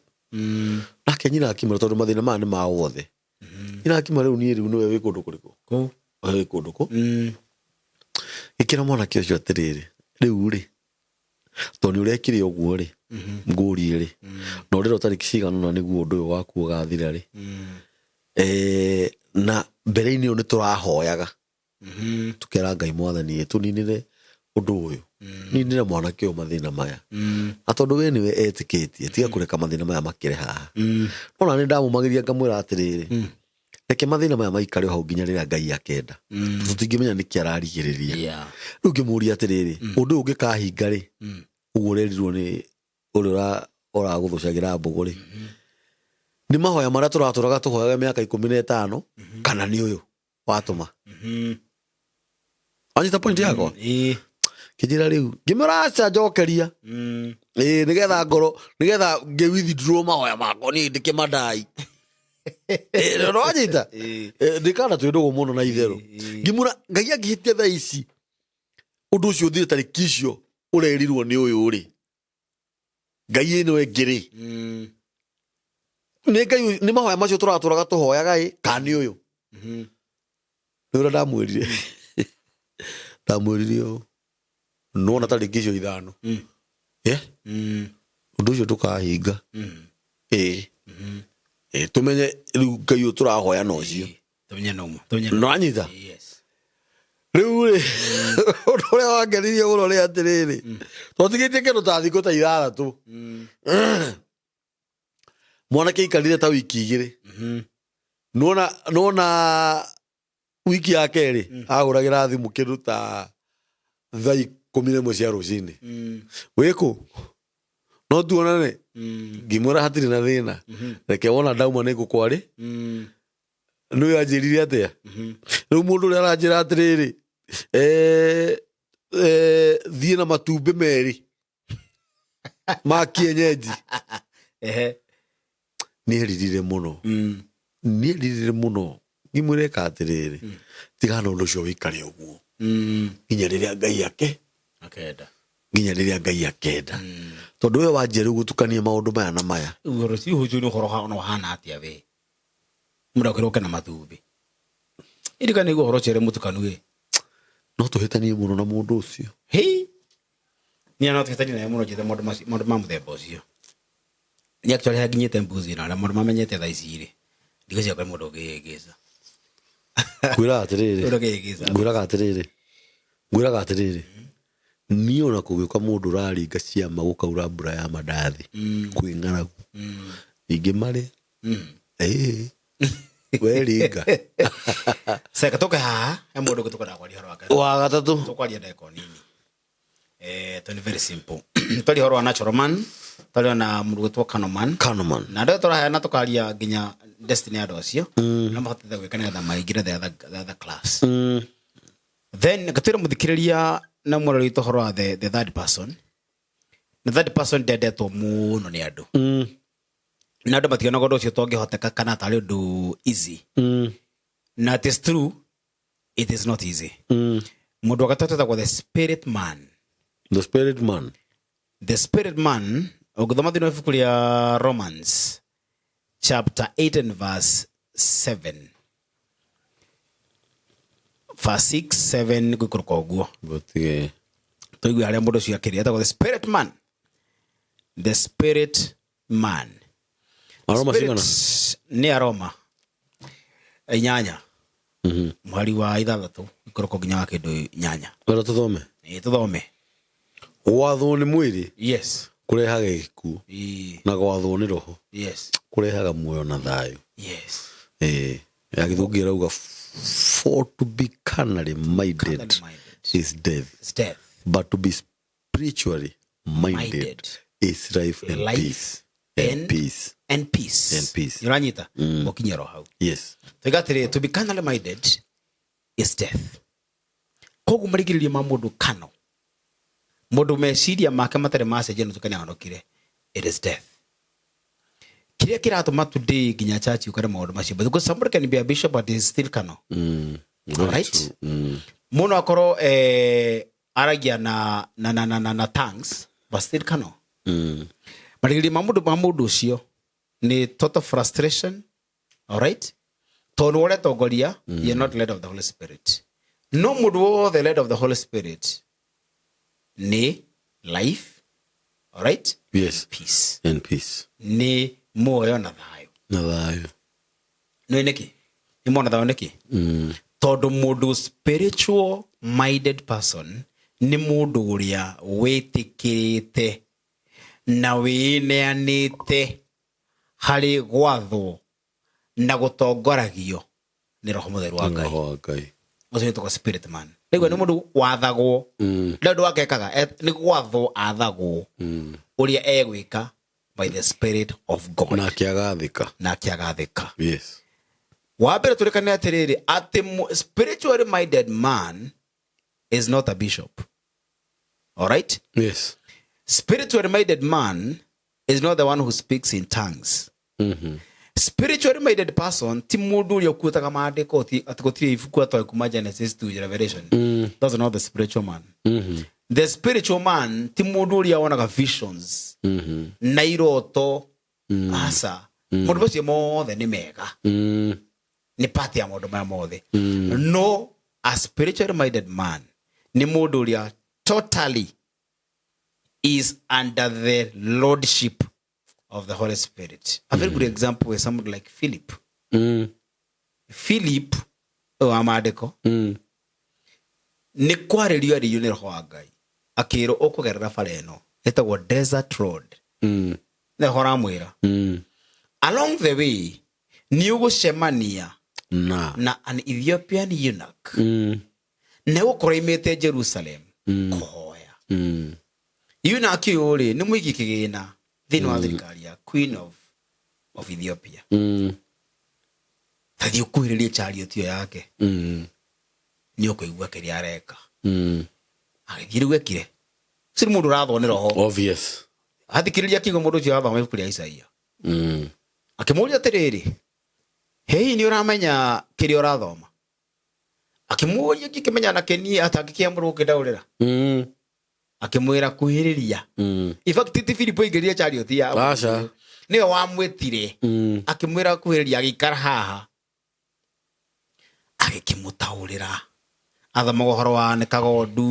Nake nyina akĩmwĩra tondũ mathĩna maya nĩ ma wothe. Nyina akĩmwĩra rĩu niĩ rĩu nĩwe wĩ kũndũ kũrĩkũ? Kũ? We wĩ kũndũ kũ? Gĩkĩra mwanake ũcio atĩrĩrĩ, rĩu rĩ, tondũ nĩ ũrekire ũguo rĩ, ngũrie rĩ, na ũrĩra tarĩki cigana ũna nĩguo ũndũ ũyũ waku ũgathira rĩ. Na mbere-inĩ ũyũ nĩ tũrahoyaga. Tũkera Ngai mwathani tũninĩre ũndũ ũyũ. Ninĩre mwanake ũyũ mathĩna maya. Na tondũ we nĩwe etĩkĩtie, tiga kũreka mathĩna maya makĩre haha. No na nĩ ndamũmagĩria ngamwĩra atĩrĩrĩ, reke mathĩna maya maikare hau nginya rĩrĩa Ngai akenda. Tũtingĩmenya nĩkĩ ararigĩrĩria. Rĩu ngĩmũria atĩrĩrĩ, ũndũ ũyũ ũngĩkahinga rĩ, ũguo ũrerirwo nĩ ũrĩa ũragũthũcagĩra mbũgũ rĩ, nĩ mahoya marĩa tũratũraga tũhoyaga mĩaka 15, kana nĩ ũyũ watũma? Wanyita point yakwa? Kĩnjĩra rĩu, ngĩmwĩra aca njokeria. Ĩĩ, nĩgetha ngoro, nĩgetha ngĩ withdraw mahoya makwa niĩ ndĩkĩmandai. Ĩĩ, no wanyita? Ndĩkana twĩ ndũgũ mũno na itherũ. Ngĩmwĩra Ngai angĩhĩtia thaa ici, ũndũ ũcio ũthire tarĩki icio ũrerirwo nĩ ũyũ rĩ, Ngai ĩno ĩngĩ rĩ, nĩ Ngai, nĩ mahoya macio tũratũraga tũhoyaga ĩ, kana nĩ ũyũ? Nĩ ũrĩa ndamwĩrire. Ndamwĩrire ũũ, nĩwona tarĩki icio 5. Ũndũ ũcio ndũkahinga. Ĩĩ. Ĩĩ, tũmenye rĩu Ngai ũyũ tũrahoya na ũcio. Tũmenye no ma, tũmenye no ma. Nĩwanyita? Yes. Rĩu rĩ, ũndũ ũrĩa wangenirie mũno nĩ atĩrĩrĩ, twatigĩtie kĩndũ ta thikũ ta 6. Mwanake aikarire ta wiki 2. Nĩwona wiki ya kerĩ, agũragĩra thimũ kĩndũ ta thaa 11 cia rũcinĩ. Wĩkũ? No tuonane? Ngĩmwĩra hatirĩ na thĩna. Reke wona ndauma nĩ ngũkwarĩ. Nĩ ũyũ anjĩrire atĩa? Rĩu mũndũ ũrĩa aranjĩra atĩrĩrĩ, Thiĩ na matumbĩ merĩ ma kienyeji. Nĩ eririre mũno. Nĩ eririre mũno, ngĩmwĩra ĩka atĩrĩrĩ, tigana ũndũ ũcio, wĩikare ũguo nginya rĩrĩa Ngai ake Akenda. Nginya rĩrĩa Ngai akenda, tondũ we wanjia rĩu gũtukania maũndũ maya na maya. Ũhoro ũcio ũcio nĩ ũhoro ona ũhana atĩa we mũndũ akwĩra ũke na matumbĩ irika nĩguo ũhoro ũcio ũrĩ mũtukanu ĩ. No tũhĩtanie mũno na mũndũ ũcio. Hei, niĩ no tũhĩtanie nawe mũno, njĩte maũndũ macio, maũndũ ma mũthemba ũcio. Nĩ actually hakinyĩte mbuzi na arĩa maũndũ mamenyete thaa ici rĩ, ndigwĩciria kwĩ mũndũ ũngĩgĩca. Ngwĩraga atĩrĩrĩ. Mũndũ ũngĩgĩca. Ngwĩraga atĩrĩrĩ, niĩ ona kũgĩũka mũndũ ũraringa ciama, gũkaura mbura ya mandathi kwĩ ng'aragu, ningĩ marĩ ĩĩ weringa. Seka tũke haha, he mũndũ ũngĩ tũkwendaga kwaria ũhoro wake. Wa gatatũ. Tũkwaria ndagĩka o nini, to nĩ very simple. Twaria ũhoro wa natural man, twaria na mũndũ gwĩtwo carnal man. Carnal man. Na andũ tũraheana, tũkaria nginya destiny ya andũ acio na mahotete gwĩka nĩgetha maingĩre the other class. Then ngatwĩra mũthikĩrĩria na mũrori witũ ũhoro wa the third person. The third person ndendetwo mũno nĩ andũ, na andũ mationaga ũndũ ũcio tongĩhoteka kana tarĩ ũndũ easy. Na it is true, it is not easy. Mũndũ wa gatatũ etagwo the spirit man. The spirit man. The spirit man, ũngĩthoma thĩinĩ wa ibuku rĩa Romans chapter 8 and verse 7, verse 6 7 gũikũrũka ũguo. Gũtige. Tũigue harĩa mũndũ ũcio akĩrĩ, etagwo the spirit man, the spirit man. Aroma Spirit cigana? Nĩ Aroma 8, mũhari wa 6 ikũrũka nginya wa kĩndũ 8. Wenda tũthome? Ĩ, tũthome. Gwathwo nĩ mwĩrĩ kũrehaga gĩkuũ, na gwathwo nĩ roho kũrehaga muoyo na thayũ. Ĩĩ, ya gĩthũngũ ĩrauga, "For to be carnally minded Carnally minded is death, is death, but to be spiritually minded minded is life and life peace." And peace. And peace. And peace. Ũranyita ũkinyĩra o hau. Yes. Tuiga atĩrĩ, to be carnally minded is death. Koguo marigĩrĩrio ma mũndũ kano, mũndũ meciria make matarĩ macenjia na tukane ahonokire, it is death. Kĩrĩa kĩratũma today nginya church ũkore maũndũ macio, because somebody can be a bishop but is still carnal. Very Alright. true. Mũndũ akorwo aragia na tongues but still carnal. Marigĩrĩrio ma mũndũ ũcio nĩ total frustration, alright, tondũ ũretongoria, you're not led of the Holy Spirit. No mũndũ wothe led of the Holy Spirit nĩ life, alright, peace. And peace. Nĩ muoyo na thayũ. Na thayũ. Nĩ nĩkĩ nĩ muoyo na thayũ? Nĩkĩ? Tondũ mũndũ spiritual minded person nĩ mũndũ ũrĩa wĩtĩkĩrĩte na wĩneanĩte harĩ gwathwo na gũtongoragio nĩ Roho Mũtheru wa Ngai. Roho wa Ngai. Ũcio wĩtagwo spirit man. Rĩu nĩ mũndũ wathagwo, nĩ ũndũ wake ekaga, nĩ gwathwo athagwo ũrĩa egwĩka by the Spirit of God. Nake agathĩka. Nake agathĩka. Wa mbere tũrĩkane atĩrĩrĩ, atĩ spiritually minded man is not a bishop, all right? Yes. Spiritually minded man is not the one who speaks in tongues. Spiritually minded person ti mũndũ ũrĩa ũkuĩtaga maandĩko atĩ gũtirĩ ibuku atoĩ kuma Genesis to Revelation. That's not the spiritual man. The spiritual man ti mũndũ ũrĩa wonaga visions na iroto, aca. Maũndũ macio mothe nĩ mega, nĩ part ya maũndũ maya mothe, no a spiritually minded man nĩ mũndũ ũrĩa totally is under the lordship of the Holy Spirit. A very good example is somebody like Philip. Philip ũyũ wa maandĩko, nĩ kwarĩrio arĩrio nĩ Roho wa Ngai, akĩrwo ũkũgerera bara ĩno ĩtagwo Desert Road. Nĩ Roho aramwĩra, along the way nĩ ũgũcemania na na an Ethiopian eunuch, na gũkorwo imĩte Jerusalem kũhoya. Eunuch ũyũ rĩ, nĩ mũigi kĩgĩna thĩinĩ wa thirikari ya Queen of Ethiopia. Tathiĩ ũkuhĩrĩrie chariot ĩyo yake, nĩ ũkũigua kĩrĩa areka. Agĩthiĩ rĩu ekire ũcio nĩ mũndũ ũrathwo nĩ roho. Obvious. Athikĩrĩria kiugo mũndũ ũcio arathoma ibuku rĩa Isaia. Akĩmũria atĩrĩrĩ, hihi nĩ ũramenya kĩrĩa ũrathoma? Akĩmũria, ngĩkĩmenya na kĩniĩ atangĩkĩamũrwo gũkĩndaũrĩra. Akĩmwĩra kuhĩrĩria. In fact ti Filipo aingĩrire chariot ya Aca. nĩwe wamwĩtire. Akĩmwĩra kuhĩrĩria, agĩikara haha, agĩkĩmũtaũrĩra athomaga ũhoro wa nĩ kagondu.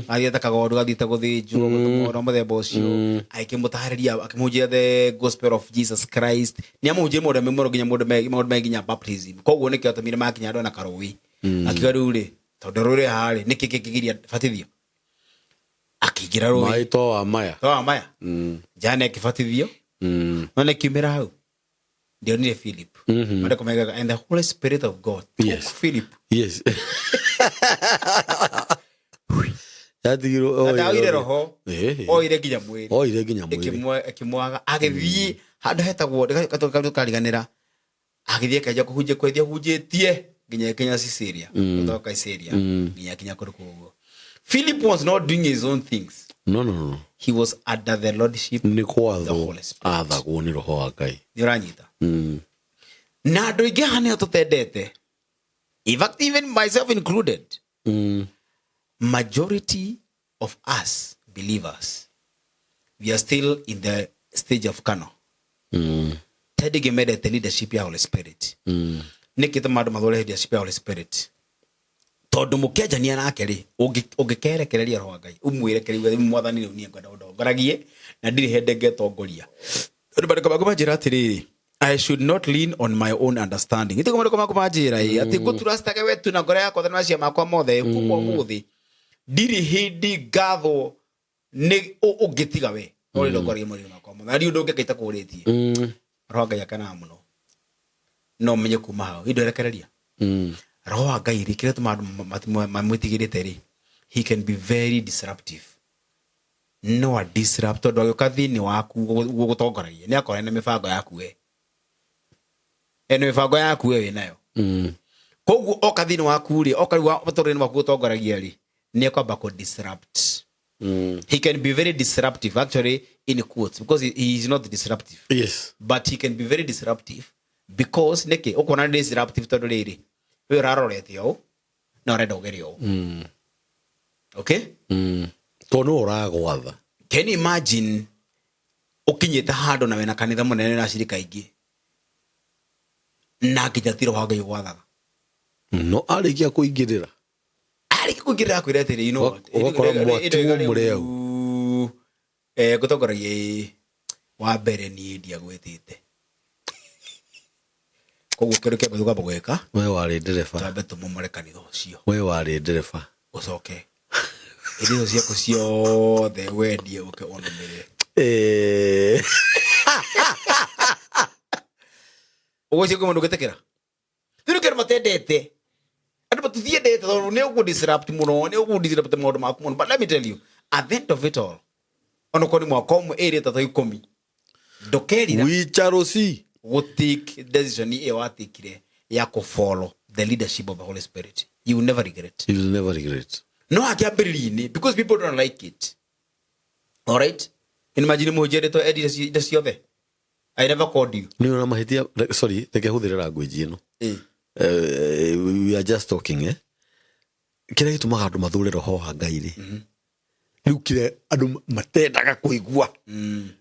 Athiĩte kagondu gathiĩte gũthĩnjwo, gũthoma mũthemba ũcio. Agĩkĩmũtarĩria, akĩmũhunjia the gospel of Jesus Christ. Nĩ amũhunjia maũndũ mũno nginya maũndũ me nginya baptism. Koguo nĩkĩo atũmire makinya andũ na karũĩ, akiuga rĩu rĩ, tondũ rũĩ rwĩ haha rĩ, nĩkĩ kĩngĩgiria batithio? Akĩingĩra rũĩ. Maĩ to wa maya. To wa maya. Jana akĩbatithio. No nĩkiumĩra hau ndionire Philip. Maandĩko maigaga, and the Holy Spirit of God took Philip. Yes, yatigirwo. Na ndaoire roho. Oire nginya mwĩrĩ. Oire nginya mwĩrĩ. Ĩkĩmwaga agĩthiĩ handũ hetagwo kariganĩra, agĩthiĩ akĩanjia kũhunjia kwendia, hunjĩtie nginya ĩkinya Caesarea, gũtoka Caesarea nginya akinya kũndũ kũu ũguo. Philip was not doing his own things. No. He was under the lordship nĩ the kwathwo. Holy Spirit. Athagwo nĩ roho wa Ngai. Nĩ ũranyita? Na andũ aingĩ haha nĩo tũtendete, in fact even myself included. Majority of us believers, we are still in the stage of kano. Tendingĩ mendete leadership ya Holy Spirit. Nĩkĩ tũma andũ mathũre leadership ya Holy Spirit? Tondũ mũkĩanjania nake rĩ, ũngĩkerekereria roho wa Ngai, ũmwĩre kĩrĩa mwathani, rĩu niĩ ngwenda ũndongoragie na ndirĩ hĩndĩ ngetongoria, tondũ maandĩko maku manjĩra atĩrĩrĩ, I should not lean on my own understanding. Itigo maandĩko maku manjĩra ĩ atĩ ngũtrustage we tu na ngoro yakwa na macia makwa mothe. Kuma ũmũthĩ ndirĩ hĩndĩ ngathwo nĩ ũngĩtiga we no rĩndongoragie maũndũ makwa mothe, na ndirĩ ũndũ ũngĩka itakũrĩtie. Roho wa Ngai akenaga mũno no menye kuma hau indo rekereria. Roho wa Ngai rĩ, kĩrĩa tũma andũ mamwĩtigĩrĩte rĩ, he can be very disruptive. No a disrupt, tondũ agĩũka thĩinĩ waku gũgũtongoragia nĩ akorwo ena mĩbango yaku we, ena mĩbango yaku we wĩnayo. Koguo oka thĩinĩ waku rĩ, oka rĩu mũtũrĩre waku gũtongoragia rĩ, nĩ ekwamba kũ disrupt. He can be very disruptive, actually in quotes, because he is not disruptive. But he can be very disruptive because nĩkĩ ũkuona nĩ disruptive? Tondũ rĩrĩ, we ũrarorete ũũ na ũrenda ũgere ũũ. Okay. Tondũ nĩwe ũragwatha. Can you imagine ũkinyĩte handũ na wĩna kanitha mũnene na acirika aingĩ na nginya ti roho wa Ngai ũgwathaga? No arĩkia kũingĩrĩra. Arĩkia kũingĩrĩra akwĩra atĩrĩ, you know what? Ũgakora mwatigwo mũrĩ hau. Ngũtongoragia ĩ wa mbere niĩ ndiagwĩtĩte, koguo kĩndũ kĩa mbere tũkwamba gwĩka, we warĩ ndereba, twambe tũmomore kanitha ũcio. We warĩ ndereba. Ũcoke indo icio ciaku ciothe wendie ũke ũnũmĩrĩre. Ũguo cio mũndũ ũngĩtĩkĩra rĩu kĩndũ matendete andũ matuthiendete, tondũ nĩ ũkũ disrupt mũno, nĩ ũkũ disrupt maũndũ maku mũno. But let me tell you, at the end of it all, onokorwo nĩ mwaka ũmwe, ĩrĩ, ĩtatũ, 10, ndũkerira wicharosi gũ take decision ĩyo watikire ya kũ follow the leadership of the Holy Spirit. You will never regret. You will never regret. No akĩambĩrĩria-inĩ, because people don't like it, all right? Imagine mũhunjia ndĩtwo endire indo ciothe, I never called you. Nĩ ona mahĩtia. Sorry, reke hũthĩre language ĩno. We are just talking, eh? Kĩrĩa gĩtũmaga andũ mathũre roho wa Ngai rĩ, rĩu kĩrĩa andũ matendaga kũigua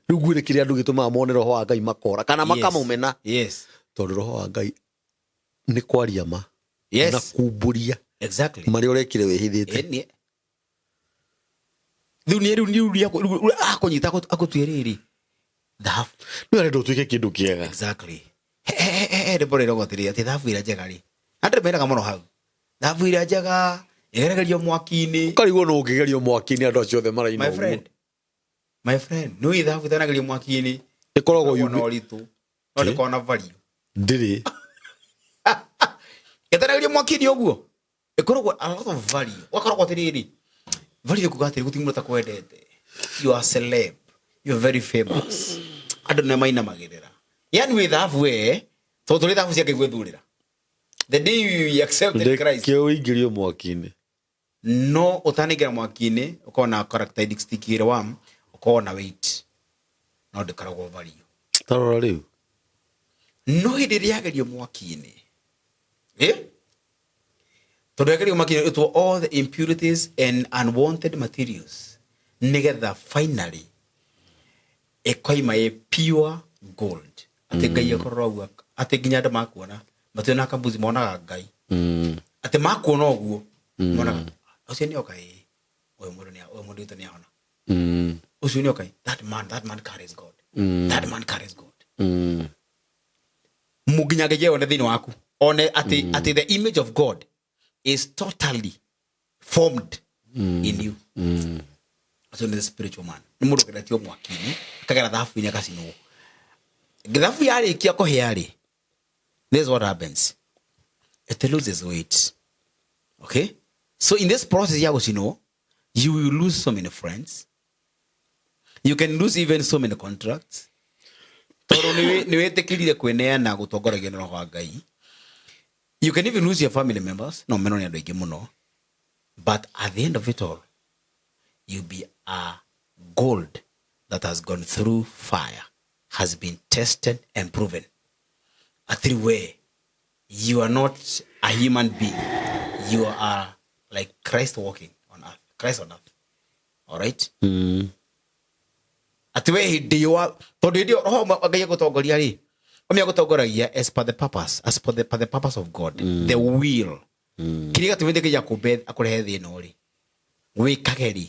rĩu, ngwĩre kĩrĩa andũ gĩtũmaga mone roho wa Ngai makora kana makamũmena, tondũ roho wa Ngai nĩ kwaria ma na kumbũria marĩa ũrekire wĩhithĩte. Ĩni. Rĩu nĩ rĩu akũnyita akũtue rĩrĩ thahabu. Nĩ arenda ũtuĩke kĩndũ kĩega. Exactly. He rĩmbo rĩragwo atĩrĩ atĩ thahabu ĩrĩa njega rĩ, andũ meraga mũno hau, thahabu ĩrĩa njega ĩgeragĩrio mwaki-inĩ. Ũkarigwo no ũngĩgerio mwaki-inĩ andũ acio othe maraina My ũguo. friend, my friend, nĩ thahabu ĩtanagerio mwaki-inĩ ĩkoragwo ĩkoragwo na ũritũ no ndĩkoragwo na value. Ndĩrĩ. Ĩtanagerio mwaki-inĩ ũguo ĩkoragwo a lot of value. Ũgakoragwo atĩrĩrĩ, value kuga atĩrĩ, gũtirĩ mũndũ ũtakwendete, you are celeb, you are very famous, andũ nĩ mainamagĩrĩra, yani wĩ thahabu we, tondũ tũrĩ thahabu cia Ngai gwĩthurĩra the day you accepted Christ. Reke ũingĩrio mwaki-inĩ. No ũtanaingĩra mwaki-inĩ ũkorwo na characteristic igĩrĩ. One, ũkorwo na weight no ndĩkoragwo value. Tarora rĩu. No hĩndĩ ĩrĩa yagerio mwaki-inĩ, tondũ yagerio mwaki-inĩ ĩtwo all the impurities and unwanted materials, nĩgetha finally ĩkoima ĩ pure gold, atĩ Ngai akorora ũguo, atĩ nginya andũ makuona mationaga kambuzi, monaga Ngai. Atĩ makuona ũguo monaga ũcio nĩ oka, ĩ ũyũ mũndũ nĩ ũyũ mũndũ witũ nĩ ahona. Ũcio nĩ oka, that man carries God. That man carries God. Nginya Ngai one thĩinĩ waku, one atĩ the image of God is totally formed in you. Ũcio nĩ spiritual man, nĩ mũndũ ũgeretio mwaki-inĩ, akagera thahabu-inĩ, akacinwo. Thahabu yarĩkia kũhĩa rĩ, this is what happens: it loses weight, okay? So in this process ya gũcinwo, you will lose so many friends, you can lose even so many contracts, tondũ nĩ wĩtĩkĩrire kwĩneana gũtongoragio nĩ Roho wa Ngai. You can even lose your family members, no menwo nĩ andũ aingĩ mũno, but at the end of it all, you be a gold that has gone through fire, has been tested and proven atĩrĩ we you are not a human being, you are like Christ walking on earth, Christ on earth, all right? Atĩ we hĩndĩ ĩyo, tondũ hĩndĩ ĩyo Roho wa Ngai agũtongoria rĩ, ũmwe agũtongoragia as per the purpose, as per the purpose of God, the will. Kĩrĩa gĩatũmĩte Ngai akũmbe akũrehe thĩ ĩno rĩ, wĩkage rĩ,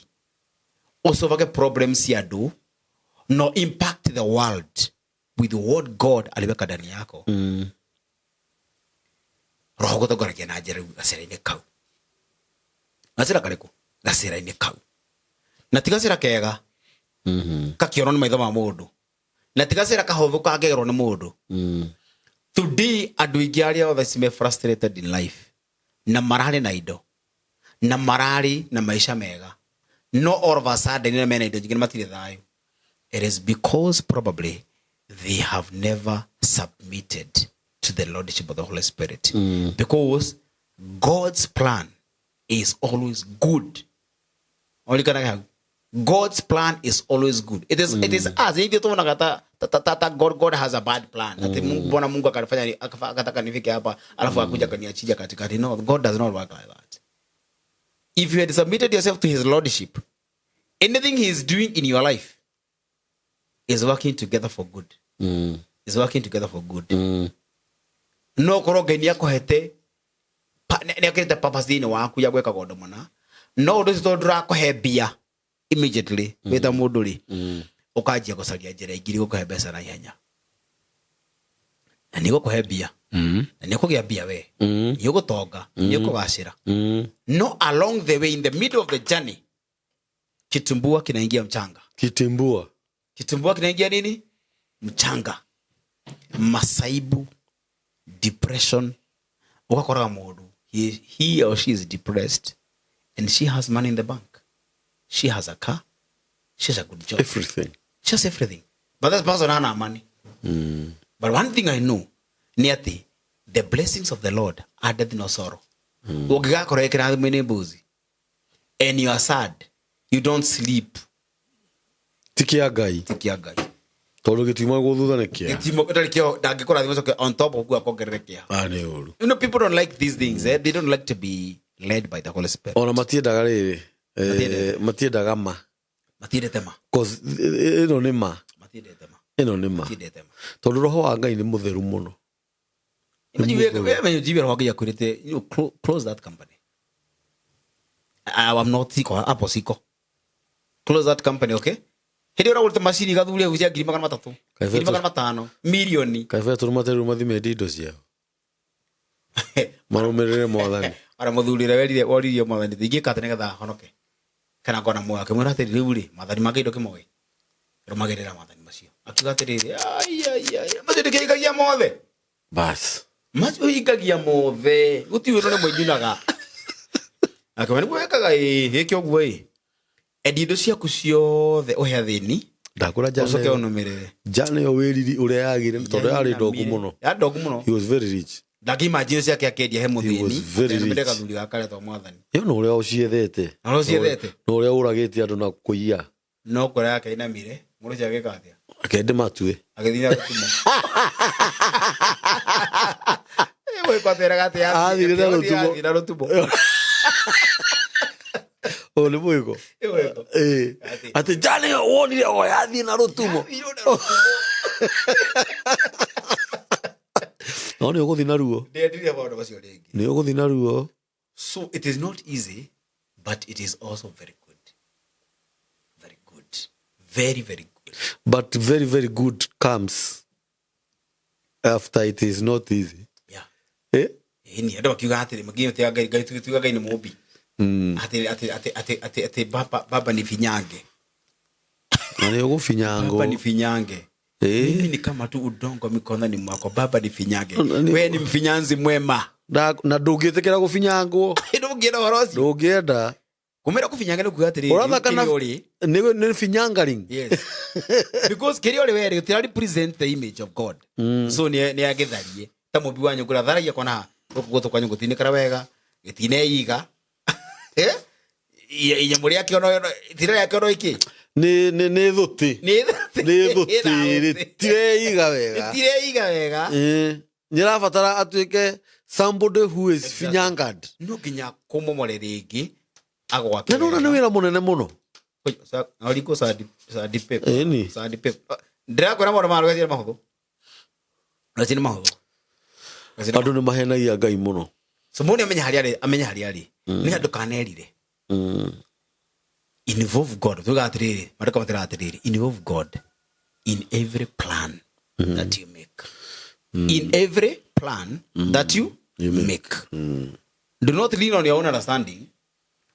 ũcovage problems cia andũ, no impact the world with what God aliweka ndani yako. Roho gũtongoragia na njĩra rĩu gacĩra-inĩ kau. Gacĩra karĩkũ? Gacĩra-inĩ kau, na ti gacĩra kega kakĩonwo nĩ maitho ma mũndũ, na ti gacĩra kahũthũ kangĩgerwo nĩ mũndũ. Today andũ aingĩ arĩa othe cime frustrated in life, na mararĩ na indo na mararĩ na maisha mega, no all of a sudden na mena indo nyingĩ na matirĩ thayũ, it is because probably they have never submitted to the lordship of the Holy Spirit, because God's plan is always good. Oririkanaga hau, God's plan is always good. It is us ithuĩ tuonaga ta God has a bad plan, ati Mungu, mbona Mungu akanifanya akataka nifike hapa alafu akuja akaniachilia katikati? No, God does not work like that. If you had submitted yourself to his lordship, anything he is doing in your life is working together for good, is working together for good. No korwo Ngai nĩ akũhete nĩ akĩrĩte purpose thĩinĩ waku ya gwĩkaga ũndũ mũna, no ũndũ ũcio tondũ ndũrakũhe mbia immediately wĩ ta mũndũ rĩ, ũkanjia gũcaria njĩra ingĩ igũkũhe mbeca na ihenya, na nĩ igũkũhe mbia, na nĩ ũkũgĩa mbia we, nĩ ũgũtonga, nĩ ũkũgacĩra. No along the way, in the middle of the journey, kitumbua kinaingia mchanga. Kitimbua. Kitumbua kinaingia nini? Mchanga. Masaibu, depression, ugakoraga mũndũ he or she is depressed and she has money in the bank, she has a car, she has a good job. Everything. She has everything, but that person hana money. But one thing I know nĩ atĩ the blessings of the Lord addeth no sorrow. Ũngĩgakorwo ĩkĩrathimwo-inĩ mbuzi and you are sad, you don't sleep, ti kĩa Ngai. Ti kĩa Ngai. Tondũ gĩtiuma gũthutha nĩ kĩa Gĩtimo gĩtarĩ kĩo ndangĩkũrathima coke on top of akongerere kĩeha. Ah, nĩ ũru. People don't like these things, eh? They don't like to be led by the Holy Spirit. Ona matiendaga rĩrĩ, matiendaga ma. Matiendete ma. 'Cause ĩno nĩ ma. Matiendete ma. Ĩno nĩ ma. Matiendete ma. Tondũ Roho wa Ngai nĩ mũtheru mũno. Imagine we we roho Ngai akwĩrĩte, close that company. I am not siko hapo, siko. Close that company, okay? Hĩndĩ ĩyo ũragũrĩte macini gathuria cia 300,000, 500,000, milioni. Kaĩ Betũrũ materirwo mathimĩte indo ciao marũmĩrĩre Mwathani? Ona mũthuri ũrĩa werire woririe Mwathani, ingĩka atĩ nĩgetha honoke kana ngona muoyo? Akĩmwĩra atĩrĩ, rĩu rĩ, maathani ma Ngai ndũkĩmoĩ, rũmagĩrĩra maathani macio. Akiuga atĩrĩrĩ, "Ai, ai, ai, macio ndĩkĩhingagia mothe." Bas. Macio hingagia mothe, gũtirĩ ũndũ rĩmwe njunaga. Akĩmwĩra, nĩguo wĩkaga, ĩ gĩke ũguo, ĩ endia indo ciaku ciothe ũhe athĩni, Ndakũra ũcoke jana ũnũmĩrĩre. Jana ĩyo wĩriri ũrĩa yagire, tondũ yarĩ ndongu mũno. Yarĩ ndongu mũno. He was very rich. Ndangĩimagine ciake akĩendia he He was mũthĩni very atĩ rich. gathuri gaka karetwo mwathani. Yo na ũrĩa ũciethete. Na ũrĩa ũciethete. Na ũrĩa ũragĩte andũ na kũiya. No ngoro yake inamire mũndũ ũcio agĩka atĩa? Akende matue. Agĩthiĩ na rũtumo. Mũĩko atwĩraga atĩ Athire na rũtumo. athiĩ na rũtumo. Ũyũ nĩ mũĩko. Ĩ mũĩko. Ĩ. Atĩ- Atĩ njane wonire o yathiĩ na rũtumo. Athire na rũtumo. No nĩ ũgũthiĩ na ruo. Ndiendire maũndũ macio rĩngĩ. Nĩ ũgũthiĩ na ruo. So it is not easy, but it is also very good. Very good. Very, very good. But very very good comes after it is not easy. Yeah. Eh? Ĩni andũ makiuga atĩrĩ makiuga Ngai Ngai tuga Ngai nĩ mũmbi. Atĩ atĩ atĩ atĩ atĩ atĩ baba baba ni finyange. Na nĩ ũgũbinyangwo. Baba ni finyange. Eh. Mimi ni kama tu udongo mikononi mwako. Baba ni finyange. Ni- We ni mfinyanzi mwema. Na na ndũngĩtĩkĩra gũbinyangwo. Ndũngĩenda ũhoro ũcio. Ndũngĩenda. Kũmĩra kũbinyanga nĩ kuuga atĩrĩrĩ. Ũrathaka na kĩrĩa ũrĩ. nĩ nĩ finyangaring. Yes. Because kĩrĩa ũrĩ werĩ gũtira represent the image of God. So nĩ nĩ agĩtharie. Ta mũmbi wa nyũngũ atharagia kona gũkũ gũtũ kwa nyũngũ gũtinĩkara wega, gĩtineiga. Eh? Inyamũ rĩake ono itira rĩake ono iki. Nĩ nĩ nĩ thũtĩ. Nĩ Nĩ thũtĩ rĩtireiga wega. Rĩtireiga wega. Ĩ. Nĩ arabatara atuĩke somebody who is finyangered. No nginya kũmomore rĩngĩ agwake. Na nĩwona nĩ wĩra mũnene mũno. Oriko sandi sandi paper. Ĩni. Sandi paper. Ndĩrakwĩra maũndũ ma rũgeci nĩ mahũthũ. Rũgeci nĩ mahũthũ. Rũgeci nĩ Andũ nĩ mahenagia Ngai mũno. So mũndũ amenye harĩa arĩ, amenye harĩa arĩ. Nĩ andũ kanerire. Involve God. Tuga atĩrĩrĩ, maandĩko matwĩraga atĩrĩrĩ, involve God in every plan that you make. In every plan that you, You make. make. Do not lean on your own understanding.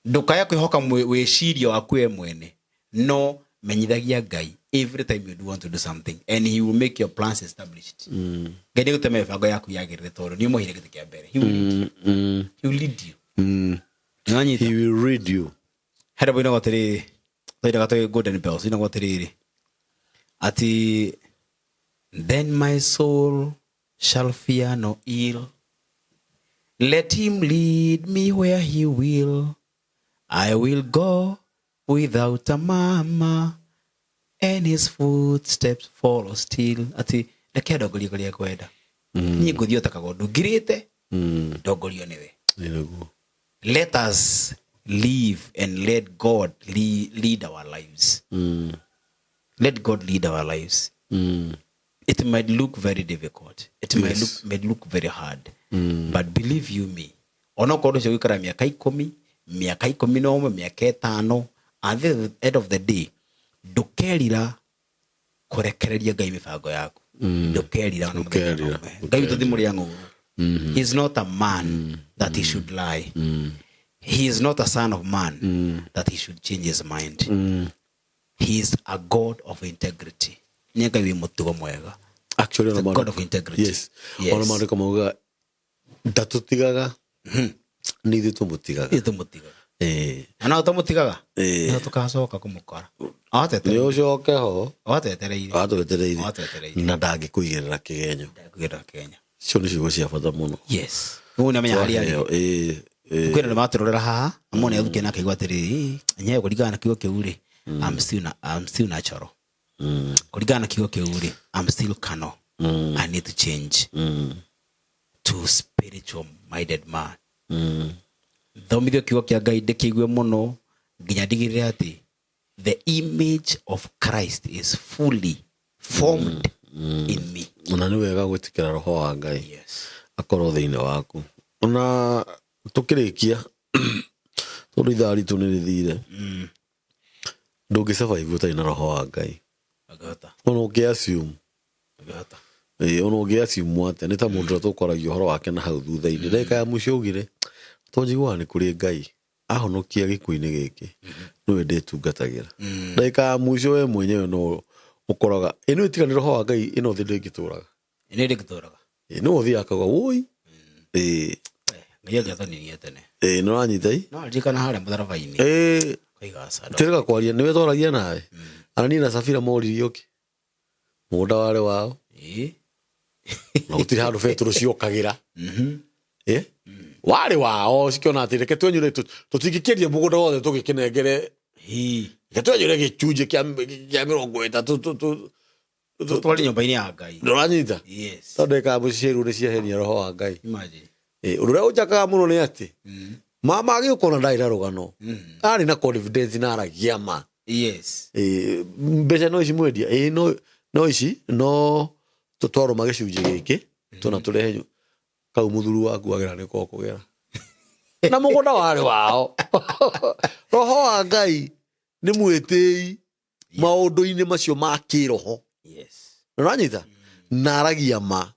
Ndũkae kwĩhoka wĩcirio waku we mwene. No menyithagia Ngai every time you do want to do something and he will make your plans established. Ngai nĩegũtũma mĩbango yaku yagĩrĩre tondũ nĩ ũmũheire gĩtĩ kĩa mbere. He will lead you. He will lead you. Nĩwanyita? He will read you. Hena mũinagwo atĩrĩrĩ twainaga twĩ golden bells inagwo atĩrĩrĩ atĩ then my soul shall fear no ill let him lead me where he will I will go without a mama and his footsteps follow still atĩ reke ndongorie kũrĩa ekwenda niĩ ngũthiĩ o ta kagondu ngirĩte ndongorio nĩwe. Nĩ nĩguo. Let us live and let God lead our lives. Let God lead our lives. It might look very difficult. It might Yes. look very hard. But believe you me, onokorwo ũcio gũikara mĩaka 10, mĩaka 11, mĩaka 5, at the end of the day, ndũkerira kũrekereria Ngai mĩbango yaku. Ndũkerira ona mũthenya ona Ndũkerira, ũmwe. Ngai witũ ti mũrĩa ng'ũũrũ. He is not a man that he should lie. He is not a son of man that he should change his mind. He is a God of integrity. Nĩ Ngai wĩ mũtugo mwega. Actually, The ona God of integrity. Yes. Yes. Ona maandĩko maugaga ndatũtigaga nĩ ithuĩ tũmũtigaga. Ithuĩ tũmũtigaga. Ĩ. Na no tũmũtigaga. Ĩ. Nĩho tũgacoka kũmũkora. Nĩ Atwetereire. ũcoke ho Atwetereire. atwetereire Atwetereire. na ndangĩkũigĩrĩra kĩgenyo. Ndakũigĩrĩra Kenya. Icio nĩ ciugo cia bata mũno. Yes. Ũguo nĩ amenya harĩa arĩ. Twaheo, ĩ, ĩ. Kwĩna andũ matũrorera haha na mone athukia na akaigua atĩrĩrĩ nyewe kũringana na kiugo kĩu rĩ I'm still natural. Kũringana na kiugo kĩu rĩ I'm still carnal. I need to change to spiritual minded man. Thomithio kiugo kĩa Ngai ndĩkĩigue mũno nginya ndigĩrĩre atĩ the image of Christ is fully formed in me. Ona nĩ wega gwĩtĩkĩra roho wa Ngai Yes. akorwo thĩinĩ waku. Ona tũkĩrĩkia tondũ ithaa ritũ nĩ rĩthire ndũngĩ survive ũtarĩ na roho wa Ngai. Angĩhota. Ona ũngĩ assume Angĩhota. Ĩĩ, ona ũngĩ assume atĩa nĩ ta mũndũ ũrĩa tũkwaragia ũhoro wake na hau thutha-inĩ ndagĩka ya mũico augire tondũ njiguaga nĩ kũrĩ Ngai ahonokia gĩkuũ-inĩ gĩkĩ nĩwe ndĩtungatagĩra. Ndagĩka ya mũico we mwenyewe no ũkoraga ĩno ĩtiga nĩ roho wa Ngai ĩno thĩ ndĩngĩtũraga. Nĩ ndĩngĩtũraga. Ĩĩ, nĩwe ũthiaga akauga woi. Ĩĩ, Ngai angĩatonirie tene. ĩĩ, nĩũranyita ĩ? No ririkana harĩa mũtharaba-inĩ. Ĩĩ, Kaiga aca. tirega kwaria nĩwe twaragia nawe. Anania na Safira moririo kĩ? Mũgũnda warĩ wao. Ĩĩ. Na gũtirĩ handũ betũrũ ciokagĩra. Eh? Warĩ wao cikĩona atĩ reke twenyũre tũtingĩkĩendia mũgũnda wothe tũgĩkĩnengere. Hii. Reke twenyũre gĩcunjĩ kĩa 30 Tũtware nyũmba-inĩ ya Ngai. Ndũranyita? Yes. Tondũ ĩkambu ciĩrwo nĩ ciahenia roho wa Ngai. Imagine. Eh, ũndũ ũrĩa ũnjakaga mũno nĩ atĩ mama agĩũka ona ndarĩ na rũgano, arĩ na confidence na aragia ma. Yes. Eh, mbeca no ici mwendia? Ĩĩ, no ici no twarũma gĩcunjĩ gĩkĩ tũna tũrehe kau mũthuri waku agera nĩ kokũgera na mũgũnda warĩ wao. Roho wa Ngai nĩ mwĩtĩi maũndũ-inĩ macio ma kĩroho. Ũranyita? Na aragia ma.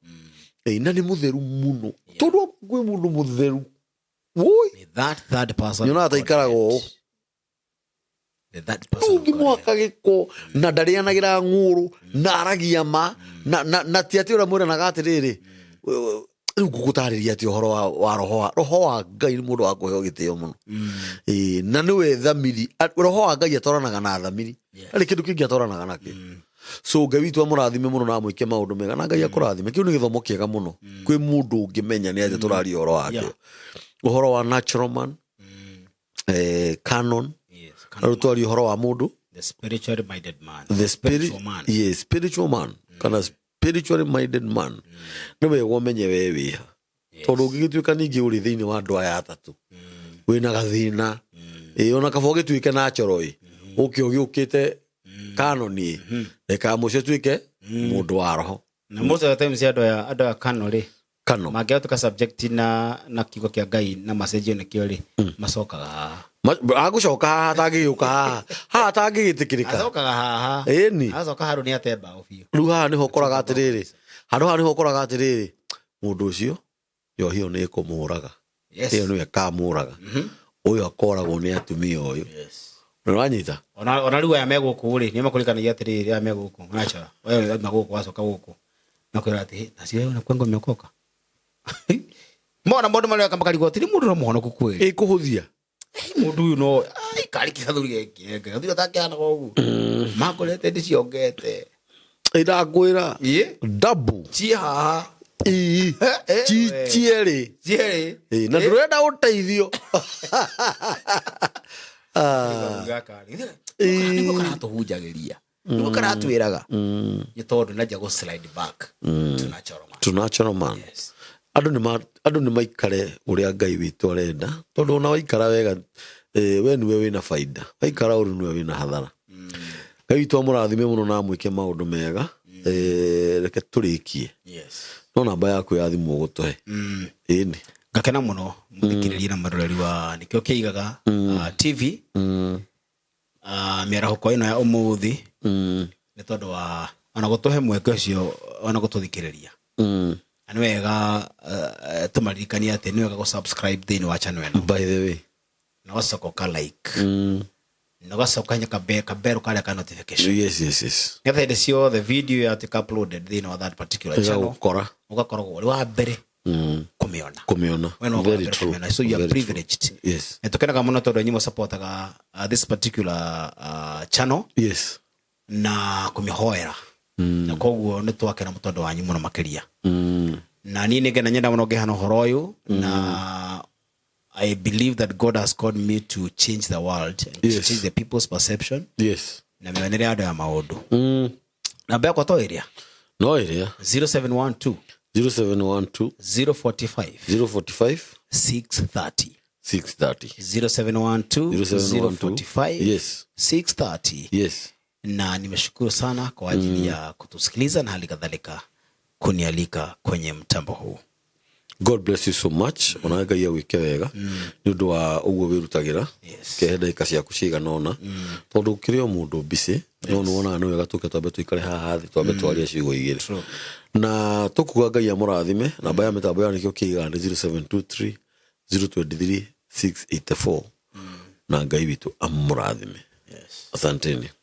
Ĩĩ, na nĩ mũtheru mũno tondũ kwĩ mũndũ mũtheru woi. Ni that third person. Nyonaga ta ikaraga ũũ. The third person of Ndũngĩmwaka gĩko na ndarĩanagĩra ng'ũrũ na aragia ma na ti atĩ ũrĩa mwĩranaga atĩrĩrĩ rĩu ngũgũtarĩria atĩ ũhoro wa roho wa Ngai nĩ mũndũ wa kũheo gĩtĩo mũno. Ĩĩ, na nĩwe thamiri. Roho wa Ngai atwaranaga na thamiri. Arĩ kĩndũ kĩngĩ atwaranaga nakĩo. So Ngai witũ amũrathime mũno na amwĩke maũndũ mega na Ngai akũrathime. Kĩu nĩ gĩthomo kĩega mũno kwĩ mũndũ ũngĩmenya nĩ atĩ tũraria ũhoro wake, ũhoro wa natural man, canon. Na rĩu twaria ũhoro wa mũndũ The spiritually minded man. The spirit, Spiritual man. Yes, spiritual man kana spiritually minded man. Nĩ wega ũmenye we wĩha, tondũ ũngĩgĩtuĩka ningĩ ũrĩ thĩinĩ wa andũ aya atatũ wĩna gathĩna. Ĩ, ona kaba ũgĩtuĩke natural, ĩ ũke ũgĩũkĩte canon, ĩ reka mũcio tuĩke mũndũ wa roho. Na most of the times andũ aya kano rĩ Kano mangĩhatuka subject na kiugo kĩa Ngai na macenjio nĩkĩo rĩ, macokaga haha. Agũcoka haha atangĩgĩũka haha haha atangĩgĩtĩkĩrĩka. Acokaga haha. Ĩni. Acoka haru nĩ ate mbaũ biũ. Rĩu haha nĩho ũkoraga atĩrĩrĩ, handũ haha nĩho ũkoraga atĩrĩrĩ, mũndũ ũcio njohi ĩyo nĩ ĩkũmũraga. Ĩyo nĩyo ĩkamũraga, ũyũ akoragwo nĩ atumia ũyũ. Nĩwanyita? Ona rĩu aya me gũkũ rĩ, nĩ makũririkanagia atĩrĩrĩ, aya me gũkũ natural wewe auma gũkũ wacoka gũkũ makwĩra atĩ nacio wewe unakuanga umeokoka. Mona mũndũ marĩa makarigwo atĩrĩ, mũndũ no mũhonoku kweli? Ĩkũhũthia. Mũndũ ũyũ no ai karĩ kĩgathuri gĩkĩ, gathuri gatakĩhanaga ũguo makorete ndĩciongete. Ĩndakwĩra. Ĩ. Ndabu. Ciĩ haha. Ii. Cierĩ. Cierĩ. Ĩ, na ndũrenda ũteithio. Ah. Nĩguo karatũhunjagĩria, nĩguo karatwĩraga, nĩ tondũ najia gũ slide back to natural man. To natural man. Yes. Andũ nĩ maikare ũrĩa Ngai witũ arenda, tondũ ona waikara wega, we nĩwe wĩna baida, waikara ũru nĩwe wĩna hathara. Ngai witũ amũrathime mũno na amwĩke maũndũ mega. Reke tũrĩkie. No namba yaku ya thimũ ũgũtũhe? Ĩni. Ngakena mũno mũthikĩrĩria na mũroreri wa nĩkĩo kĩigaga TV mĩarahũko ĩno ya ũmũthĩ, nĩ tondũ wa ona gũtũhe mweke ũcio ona gũtũthikĩrĩria. Na nĩ wega tũmaririkanie atĩ nĩ wega gũ-subscribe thĩinĩ wa channel ĩno. By the way. Na ũgacoka ũka like, na ũgacoka hinya kabero karĩa ka notification, yes. nĩgetha hĩndĩ ciothe video yatuĩka uploaded thĩinĩ wa that particular channel, ĩgagũkora. Ũgakoragwo ũrĩ wa mbere kũmĩona. Kũmĩona. We no Very mbere true. kũmĩona, so you are Very true. privileged. Nĩ tũkenaga mũno tondũ inyuĩ mũsupportaga this particular channel na kũmĩhoera, na koguo nĩ twakena mũno tondũ wanyu mũno makĩria. Na niĩ nĩ ngena nyenda mũno ngĩhana ũhoro ũyũ, na I believe that God has called me to change the world and to change the people's perception na mĩonere ya andũ ya maũndũ. Namba yakwa to ĩrĩa. No ĩrĩa. 0712 0712 045 045 630. 630. 0712 0712 045 630. Na nimeshukuru sana kwa ajili ya kutusikiliza na hali kadhalika kunialika kwenye mtambo huu. God bless you so much. Ona Ngai agwĩke wega nĩ ũndũ wa ũguo wĩrutagĩra kehe ndagĩka ciaku cigana ũna, tondũ kĩrĩ o mũndũ mbicĩ no nĩ wonaga nĩ wega tũke twambe tũikare haha thĩ, twambe twarie ciugo igĩrĩ na tũkuga Ngai amũrathime. Namba ya mĩtambo ya nĩkĩo kĩigaga nĩ 0723 023 684, na Ngai witũ amũrathime. Asanteni.